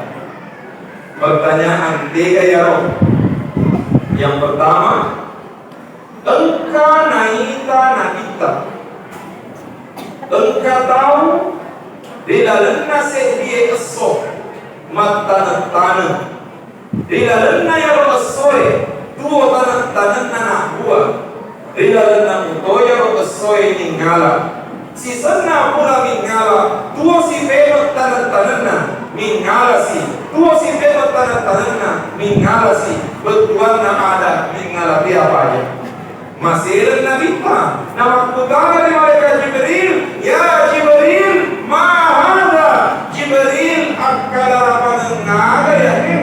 Pertanyaan, tega iyaro? Yang pertama, engka naita Nabitta. Engka tau ri lalenna seddie esso mattaneng-taneng. Ri lalenna iyaro essoe, tuo taneng-tanenna nabbua. Ri lalenna muto iyaro essoe mingngala. Sisenna pura mingngala, tuo sipemeng taneng-tanenna, mingngala si. Tuo sipemeng taneng-tanenna, mingngala si. Bettuanna ada mingngala tea paja. Masereng Nabitta, namakkutana ri Malaikat Jibril, "Ya Jibril, ma hadza?" Jibril, akkalarapangeng aga yahe?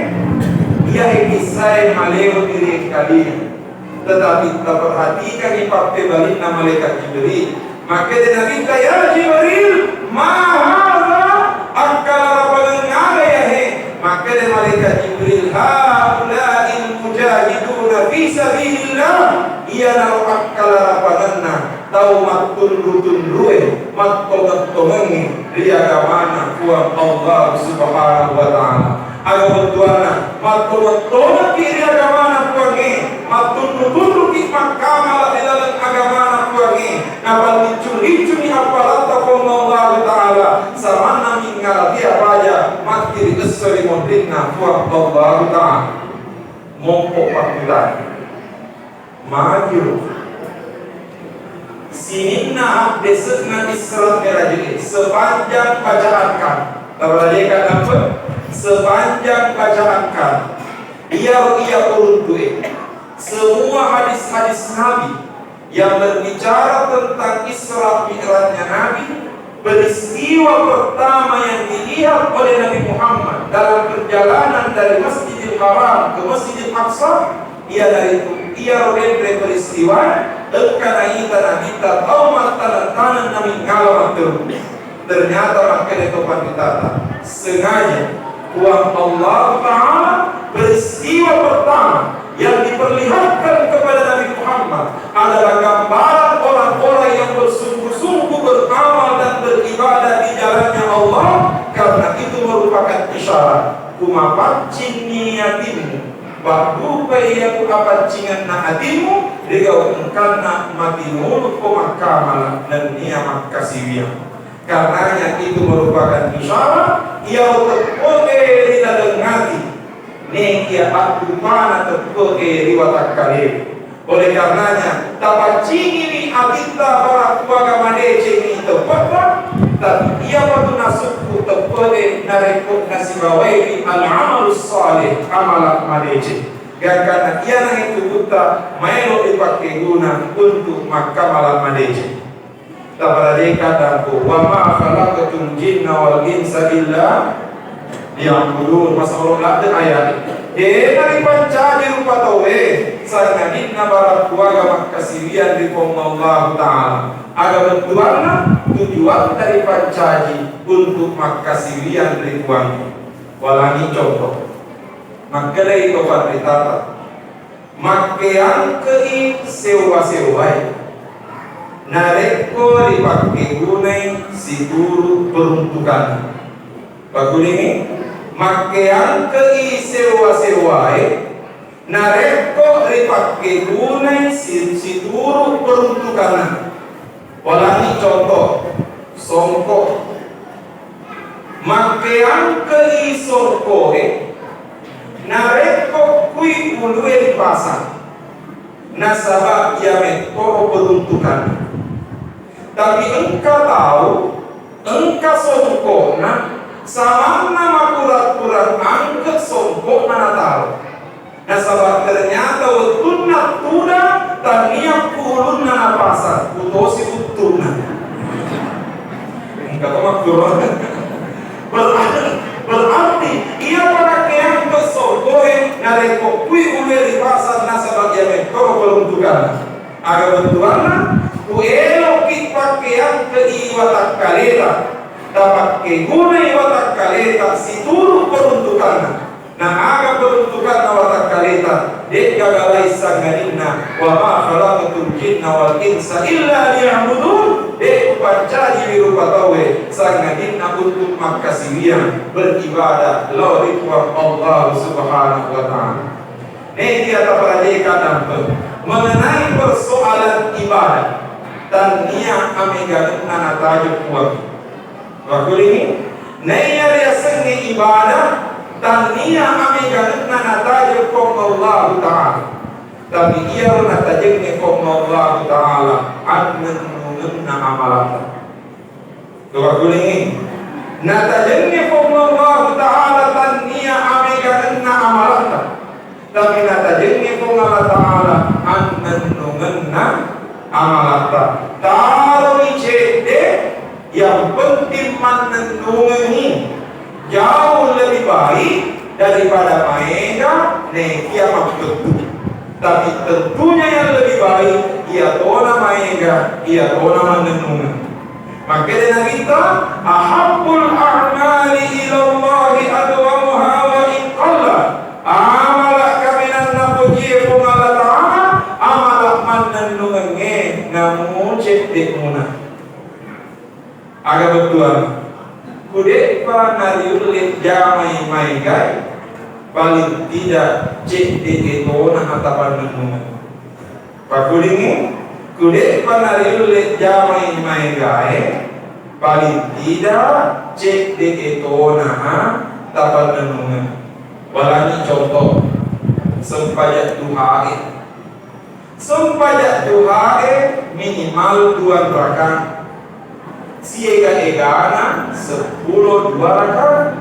Iyahe kissae malewe ri engkalinga. Tetapi taperhatikangngi pappebalinna Malaikat Jibril. Makkeda Nabitta, "Ya Jibril, ma hadza?" Akkalarapangeng aga yahe? Makkeda Malaikat Jibril, "Haula'il mujahiduna fi sabilillah." Iyanaro akkalarapangenna tau mattunru-tunrue, mattongeng-tongengnge ri agamana Puang Allah Subhanahu wa Ta'ala. Aga bettuanna, mattongeng-tongengki ri agamana Puangnge, mattunru-tunruki makkamala ri laleng agamana Puangnge, napalliccu-liccuni appalatta Puang Allah Ta'ala, samanna mingngala tea paja matti ri esso ri monrinna Puang Allah Ta'ala. Mompo pakkutana. Majiro. Sininna haddese'na Isra Mi'raj e, sepanjang bacaan kan. Tabalajeka dapat sepanjang bacaan kan. Iyaro iya uruntu e. Semua hadis-hadis Nabi yang berbicara tentang Isra Mi'rajnya Nabi, peristiwa pertama yang dilihat oleh Nabi Muhammad dalam perjalanan dari Masjidil Haram ke Masjidil Aqsa, iyanaritu iyaro denre peristiwa engka naita Nabitta tau mattaneng-taneng namingngala matteru. Ternyata makkeda to panritata, sengaja Puang Allah Ta'ala, peristiwa pertama yang diperlihatkan kepada Nabi Muhammad adalah gambaran orang-orang yang bersungguh-sungguh beramal dan beribadah di jalannya Allah, karena itu merupakan isyarat. Kumapaccinni atimmu, paddupai iya ku apaccingenna atimmu, rigau engkanna matinulu ko makkamala nennia makkasiwiang. Karenanya itu merupakan isyarat iya teppe'e ri laleng ati, nekia addupana teppe'e ri watakkalena. Oleh karenanya, tapaccingini atitta para keluarga madecengi teppe'ta, tapi iyapa tu nasukku teppe'e narekko nasibawaiwi al-amalus salih, amala madeceng. Gangkanna iyana itu tutta maelo ripakkeguna untuk makkamala madeceng. Taparade kaddangku, "Wa ma khalaqtul jinna wal insa illa liya'budun." Masya Allah, ladde ayat. Dena ripancaji rupa tauwe, sangadinna barakkuaga makkasiwiang ri Puang Allahu Ta'ala. Aga bettuanna? Tujuatta ripancaji untuk makkasiwiang ri Puang. Walangi contoh. Makkedai to panritata. Makkeangke'i sewwa-sewwae narekko ripakkegunai situru peruntukanna. Pakulingi, makkeangke'i sewwa-sewwae narekko ripakkegunai si-, situru peruntukanna. Walangi contoh, songko. Makkeangke'i songkoe narekko kui ulue ri pasar, nasaba iya mettoro peruntukanna. Tapi engka tau, engka songkona, samanna makurang-kurang angke songkona nataro. Nasaba ternyata wettunna tudang, tania ku ulunna napasang, kutosi wettunna. Engka to makkuro. Berarti, berarti iya pakkeang ke songkoe narekko kui ulue ri pasar nasaba iya mettoro peruntukanna. Aga bettuanna, ku eloki pakkeang ke i watakkaleta, tapakkegunai watakkaleta situru peruntukanna. Na aga peruntukanna watakkaleta, de'gaga laing sangadinna, wa ma khalaqtul jinna wal insa illa liya'budun, de' kupancajiwi rupa tauwe sangadinna untuk makkasiwiang beribadah lao ri Puang Allah Subhanahu wa Ta'ala. Nekia taparajeka nampe mengenai persoalan ibadah, tania amegangenna natajeng Puang. Makkulingi, naiya riasengnge ibadah, tania amegangenna natajeng Puang Allahu Ta'ala. Tapi iyaro natajengnge Puang Allahu Ta'ala, annennungenna amalatta. Makkulingi, natajengnge Puang Allahu Ta'ala, tania amegangenna amalatta. Tapi natajengnge Puang Allah Ta'ala annennungenna amalatta. Taroni cedde, yang penting mannennungengi jauh lebih baik daripada maega nekia mappettu. Tapi tentunya yang lebih baik, iya tona maega, iya tona mannennungeng. Makkeda Nabitta, "Ahabbul a'mali ilallahi adwamuha wa in qalla." Amala kaminang napojie Puang Allah Ta'ala, amala mannennungengnge namu cedde muna. Aga bettuanna? Kude'pa nariulle jamai maegae, paling tidak cedde etona atapannennungeng. Pakkulingi, kude'pa nariulle jamai maegae, paling tidak cedde etona tapannennungeng. Walangi contoh, sempajang duhae. Sempajang duhae minimal dua rakaat. Siega-egana seppulo dua rakaat.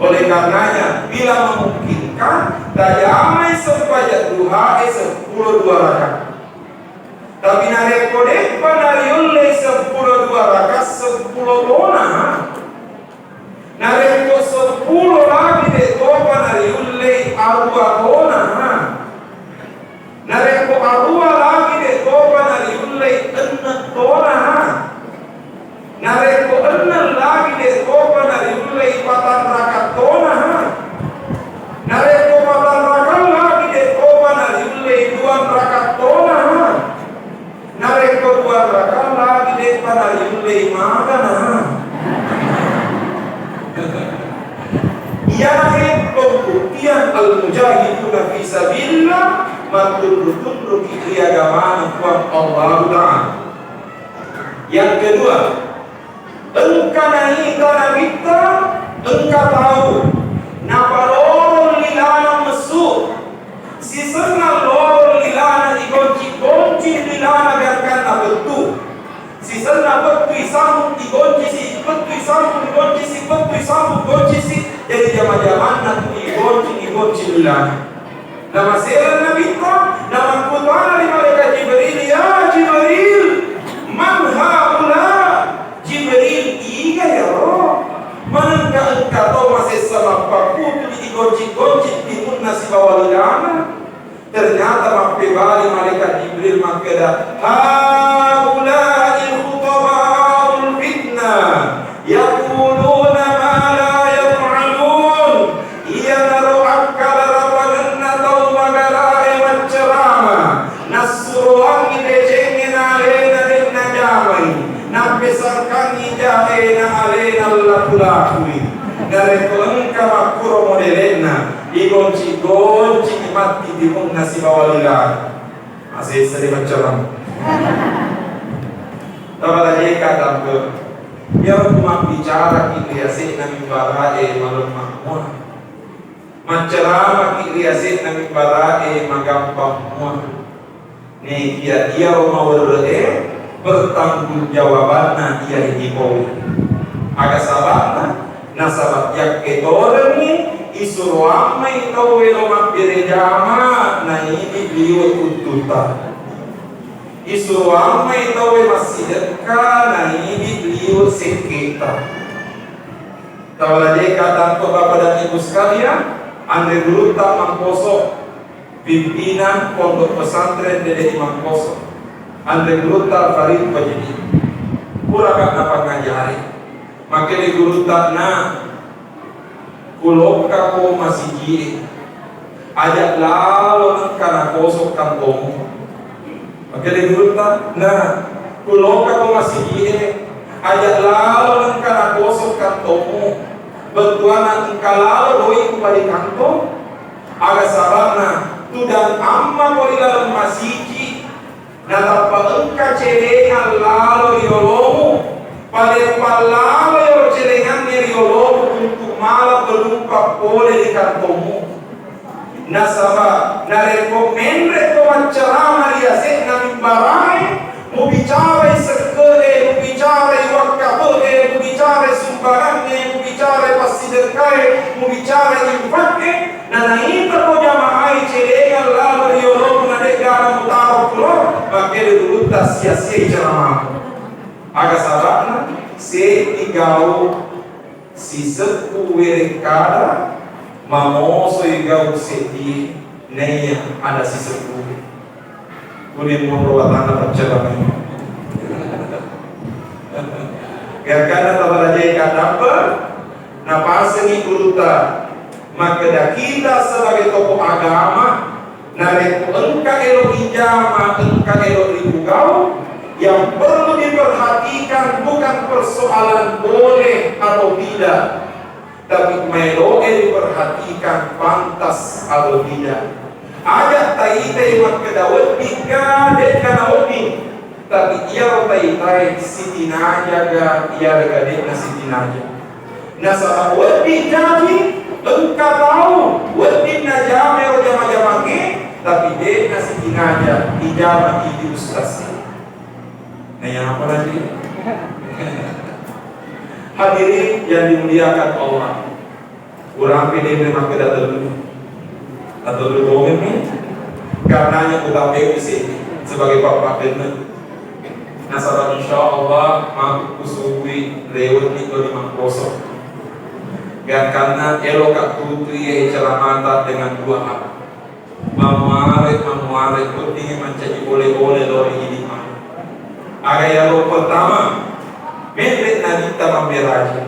Oleh karenanya, bila memungkinkan, tajamai sempajang duhae seppulo dua rakaat. Tapi narekko de'pa nariullei seppulo dua rakaat, seppulo tona. Narekko seppulo lagi de'topa nariullei, arua tona. Narekko arua lagi de'topa nariullei, enneng tona. Narekko enneng lagi de'topa nariullei, patang rakaat tona. Narekko patang rakaat lagi de'topa nariullei, dua rakaat tona. Narekko dua rakaat lagi de'pa nariullei, magana. Iyanae pembuktian al-mujahiduna fi sabilillah, mattunru-tunruki ri agamana Puang Allahu Ta'ala. Yang kedua, Engka naita Nabitta, engka tau napalorong lilana messu. Sisenna lorong lilana igonci-gonci lilana gangkanna pettu. Sisenna pettu isambung igoncisi, pettu isambung igoncisi, pettu isambung goncisi. Jadi jama-jamanna tu igonci, igonci lilana. Namaselang Nabitta, namakkutana ri Malaikat Jibril, "Ya Jibril, man haula?" Jibril, iga yaro? Manengka engka tau masessa mappakkutu digonci-gonci timunna sibawa lilana? Ternyata mappebali Malaikat Jibril makkeda, "Haula'il khutaba'ul fitnah, yaquluna ma la yaf'alun." Iyanaro akkalarapangenna tau magarae maccarama, nassuroangngi decengnge na alena de' najamai, nappesangkangngi jae na alena laku-lakui. Narekko engka makkuro modelenna, igonci-gonci matti timunna sibawa lila. Asessa de' maccarama. Tabalajeka tampe. Iyaro ku mabbicara ki ri ase'na mimbara'e malemma mua. Maccaramaki ri ase'na mimbara'e magampang mua. Nekiya iyaro mawerre'e pertanggungjawabanna iyae ipau. Aga saba'na? Nasaba' yakketorengngi isuro ammai tauwe lo mabbere jama naidi liwe' uttutta. Isuro ammai tauwe massidekka naidi liwe' sekke'ta. Tabalajeka tampe Bapak dan Ibu sekalian, anre gurutta Mangkoso, pimpinan Pondok Pesantren Dede Mangkoso, anre gurutta Farid Wajidi. Puraka napangajari. Makkeda gurutta, na kulokkako masigi'e. Aja' lalo engka nakosong kantomu. Makkeda gurutta, na kulokkako masigi'e, aja' lalo engka nakosong kantomu. Bettuanna engka lalo doi' kubali kantong. Aga saba'na, tudang ammako ri laleng masigi'. Natappa engka celengang lalo ri olomu, palempang lalo iyaro celengangnge ri olomu untu' mala pelumpa pole ri kantommu. Nasaba' narekko menre'ko maccarama ri ase'na mimbara'e, mubicarai sekke'e, mubicarai wakkape'e, mubicarai sumbangangnge, mubicarai passidekkae, mubicarai infak'e, Na naitako jamaae celengang lalo ri olommu na de'gaga mutaro pulo, makkeda gurutta sia-siai ceramamu. Aga saba'na? Seddi gau' sisebbu werekkada, mamosoi gau' seddie naiya ada sisebbu. Kuni monro watanna paccabangi. Gangkanna tabalajai kaddampeng, napasengi gurutta makkeda, kita sebagai tokoh agama, narekko engka elo ijama, engka elo ripugau, yang perlu diperhatikan bukan persoalan boleh atau tidak, tapi maelo'e diperhatikan pantas atau tidak. Aja' taitai makkeda weddikka, de'na nawedding. Tapi iyaro taitai sitinajaga, iyarega de'na sitinaja. Nasaba' wedding jaji, engka tau wedding najama ero jama-jamangnge, tapi de'na sitinaja ijama idi ustaz. Naiya apa lagi? Hadirin yang dimuliakan Allah, urampe denre makkeda tellu. Atellu tongeng mi, karenanya utambai ise sebagai pappadenna. Nasaba' insya Allah matu kusubui lewat ni toni mangkoso. Gangkanna eloka tutui iye ceramata dengan dua hal. Mamuare, mamuare, weddingngi mancaji ole-ole lao ri idi maneng. Aga iyaro pertama, menre' Nabitta mammeraji,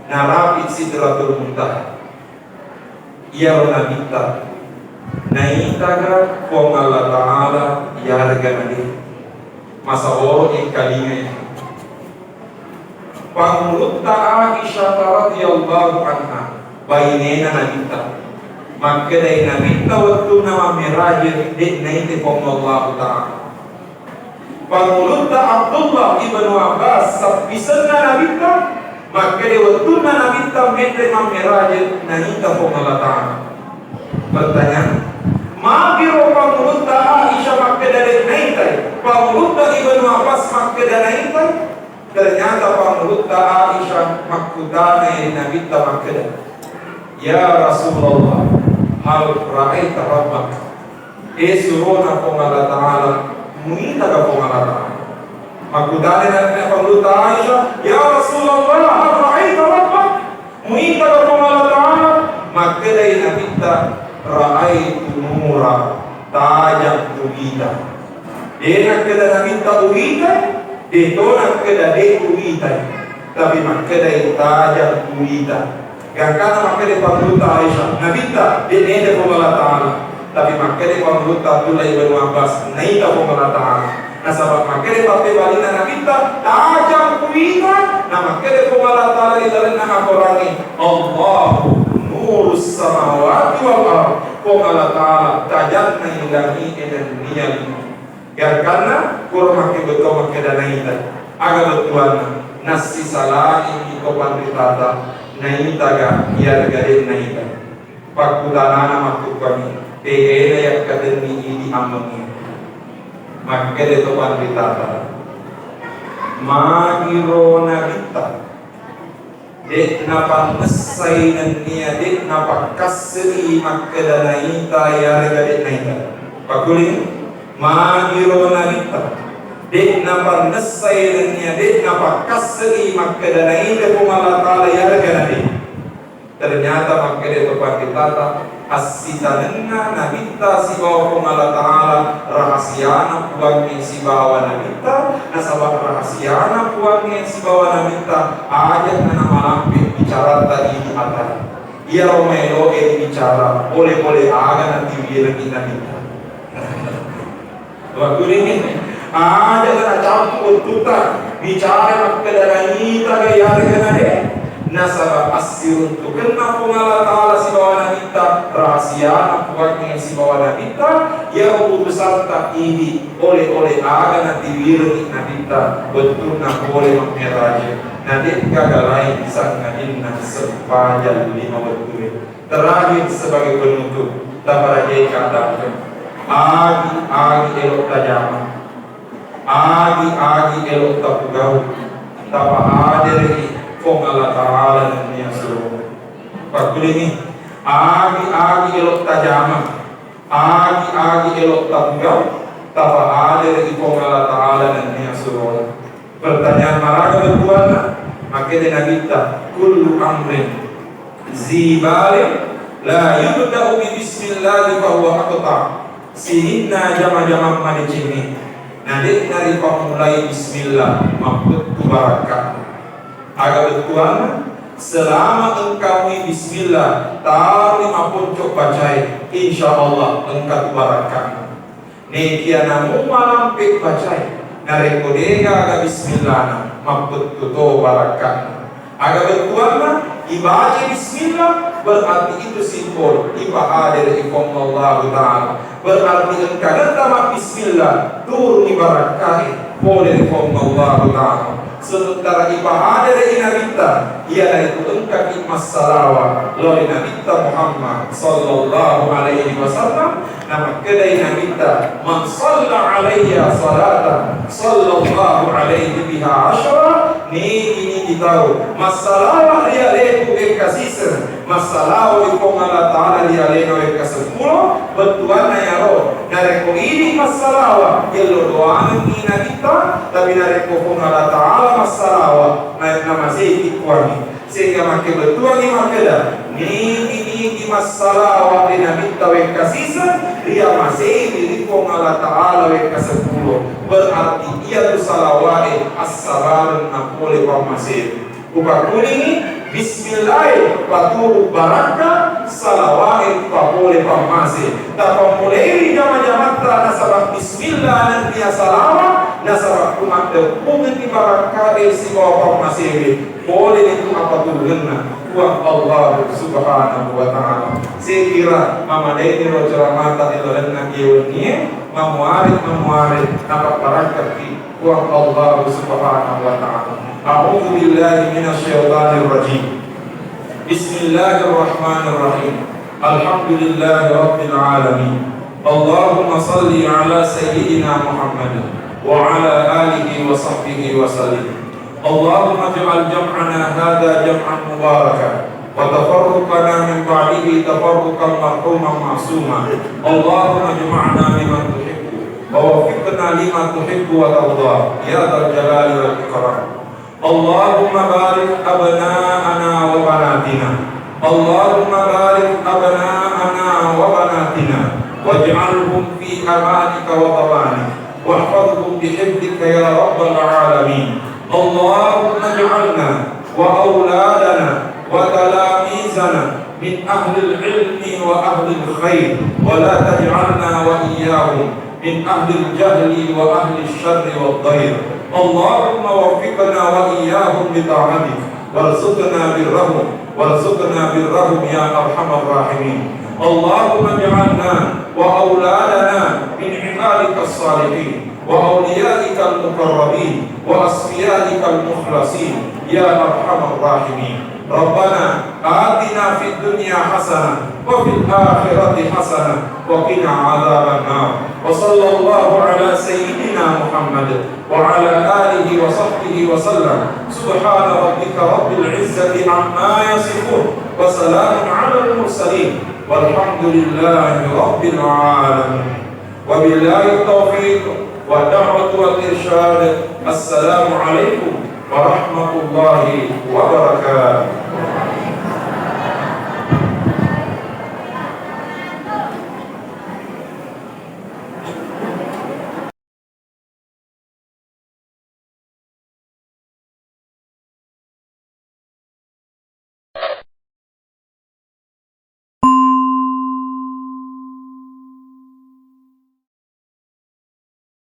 narapi Sidratul Muntaha. Iyaro Nabitta naitaga Puang Allah Ta'ala iyarega nade. Masaboro engkalingai. Pangulutta Aisyah radhiyallahu anha, bainena Nabitta. Makkedai Nabitta wettunna mammeraji, de' naite Puang Allahu Ta'ala. Pangulutta Abdullah ibnu Abbas, sappisenna Nabitta, makkeda wettunna Nabitta menre mammeraje, naita Puang Allah Ta'ala. Pertanyaan, magiro pangulutta Aisyah makkeda de' naitai, pangulutta Ibnu Abbas makkeda naitai? Ternyata pangulutta Aisyah makkutanai ri Nabitta makkeda, "Ya Rasulullah, hal ra'aita rabbak?" E surona Puang Allah Ta'ala, muitaga Puang Allah Ta'ala? Makkutanai na-, pangulutta Aisyah, "Ya Rasulullah, hal ra'aita rabbak?" Muitaga Puang Allah Ta'ala? Makkedai Nabitta, "Ra'aitu nura, tajang uwita." De' nakkeda Nabitta uwita, de' to nakkeda de' uwita, tapi makkedai tajang uwita. Gangkanna makkeda pangulutta Aisyah, Nabitta, de' naita Puang Allah Ta'ala. Tapi makkeda pangulutta Abdullah ibnu Abbas, naita Puang Allah Ta'ala. Nasaba makkeda pappebalinna Nabitta, tajang uwita, na makkeda Puang Allah Ta'ala ri lalenna akorangnge, "Allahu nurus samawati wal ard." Puang Allah Ta'ala tajanna langi'e nennia lino. Gangkanna, kuro makkeda to makkeda naita. Aga bettuanna? Nassisalai iko panritata, naitaga iyarega de' naita. Pakkutanana makkukkuangngi, tegana yakkatenni idi ammengnge. Makkeda to panritata, magiro Nabitta de' napannessai nennia de' napakkasseri makkeda naita iyarega de' naita. Pakkuling, magiro Nabitta de' napannessai nennia de' napakkasseri makkeda naita Puang Allah Ta'ala iyarega na de'. Ternyata makkeda to panritata, assitanenna Nabitta sibawa Puang Allah Ta'ala, rahasiana Puangnge sibawa Nabitta, nasaba rahasiana Puangnge sibawa Nabitta, aja' na namalampe bicaratta idi atai. Iyaro maelo'e bicara, pole-pole aga natiwirengngi Nabitta. Wakturini, aja' nacampu wettutta bicara makkeda naita ga iyarega na de'. Nasaba assiruntukenna Puang Allah Ta'ala sibawa Nabitta, rahasiana Puangnge sibawa Nabitta, iya urusatta idi, ole-ole aga natiwirengngi Nabitta wettunna pole mammeraje, na de' gaga laing sangadinna sempajang lima wettue. Terakhir sebagai penutup, taparajai kaddampe. Agi-agi elo' tajama, agi-agi elo' tapugau, tapahaderei Puang Allah Ta'ala nennia surona. Pakkulingi, agi-agi elo' tajama, agi-agi elo' tapugau, tapahaderei Puang Allah Ta'ala nennia surona. Pertanyaan maraga bettuanna? Makkeda Nabitta, "Kullu amrin zi balin la yubda'u bi bismillahi fahuwa aqta." Sininna jama-jamang madecengnge, na de' naripammulai bismillah, mappettu barakka'na. Aga bettuanna? Selama engka mui bismillah, taroi maponco bacae, insya Allah engka tu barakka'na. Nekia namu malampe bacae, narekko degaga bismillahna, mappettu to barakka'na. Aga bettuanna? Ibaca bismillah, berarti itu simbol ipahadere i Puang Allahu Ta'ala. Berarti engka getta mabbismillah, turuni barakkae pole ri Puang Allahu Ta'ala. Sementara ipahadere i Nabitta, iyanaritu engkaki massalawa lao ri Nabitta Muhammad sallallahu alaihi wasallam, namakkedai Nabitta, "Man shalla alayya salatan, sallallahu alaihi biha asyra." Nigi-nigi tau massalawa ri aleku engka siseng, massalawa ri Puang Allah Ta'ala ri alena wekka seppulo, bettuanna iyaro, narekko idi massalawa, yello doangengngi Nabitta, tapi narekko Puang Allah Ta'ala massalawa, na-, namaseki kuangngi. Sehingga makkebettuangngi makkeda, nigi-nigi massalawa ri Nabitta wekka siseng, riamasei ri Puang Allah Ta'ala wekka seppulo. Berarti iyatu salawae assabarenna pole pammasei. Upakkulingi, bismillae paturu barakka, salawae papole pammase. Tapammulaiwi jama-jamatta nasaba bismillah nennia salawa, nasaba ku maddeppungenni barakkae sibawa pammasewe, pole itu appaturungenna Puang Allah Subhanahu wa Ta'ala. Sekira mamadainiro ceramata ri lalenna iye wennie. Mamuare-mamuare nakaparakkaki Puang Allah Subhanahu wa Ta'ala. A'udzu billahi minasy syaithanir rajim. Bismillahirrahmanirrahim. Alhamdulillahi rabbil alamin. Allahumma salli ala sayyidina Muhammad wa ala alihi wa sahbihi wa sallim. Allahumma ij'al jam'ana hadha jam'an mubarakan wa tafarruqana min ba'dihi tafarruqan marhuman ma'suma. Allahumma ijma'na bima tuhibbu wa waffiqna lima tuhibbu wa tarda, ya dzal jalali wal ikram. Allahumma barik abna'ana wa banatina. Allahumma barik abna'ana wa banatina. Waj'alhum fi amanika wa dhamanik. Wahfazhum bihifzika ya rabbal alamin. Allahumma ij'alna wa auladana wa talamizana min ahlil ilmi wa ahlil khair. Wa la taj'alna wa iyyahum min ahlil jahli wa ahlil syarri wad dhair. Allahumma waffiqna wa iyyahum li ta'atik, warzuqna birrahum, warzuqna birrahum ya arhamar rahimin. Allahumma ij'alna wa auladana min ibadika salihin wa awliyaika al-muqarrabin wa asfiyaika al-mukhlasin ya arhamar rahimin. Rabbana atina fid dunya hasanah wa fil akhirati hasanah wa qina adzaban nar. Wa sallallahu ala sayyidina Muhammad wa ala alihi wa sahbihi wa sallam. Subhana rabbika rabbil izzati amma yasifun. Wa salamun ala al-mursalin. Walhamdulillahi rabbil alamin. Wabillahi taufiq wa da'watu wal irsyad. Assalamu alaikum warahmatullahi wabarakatuh.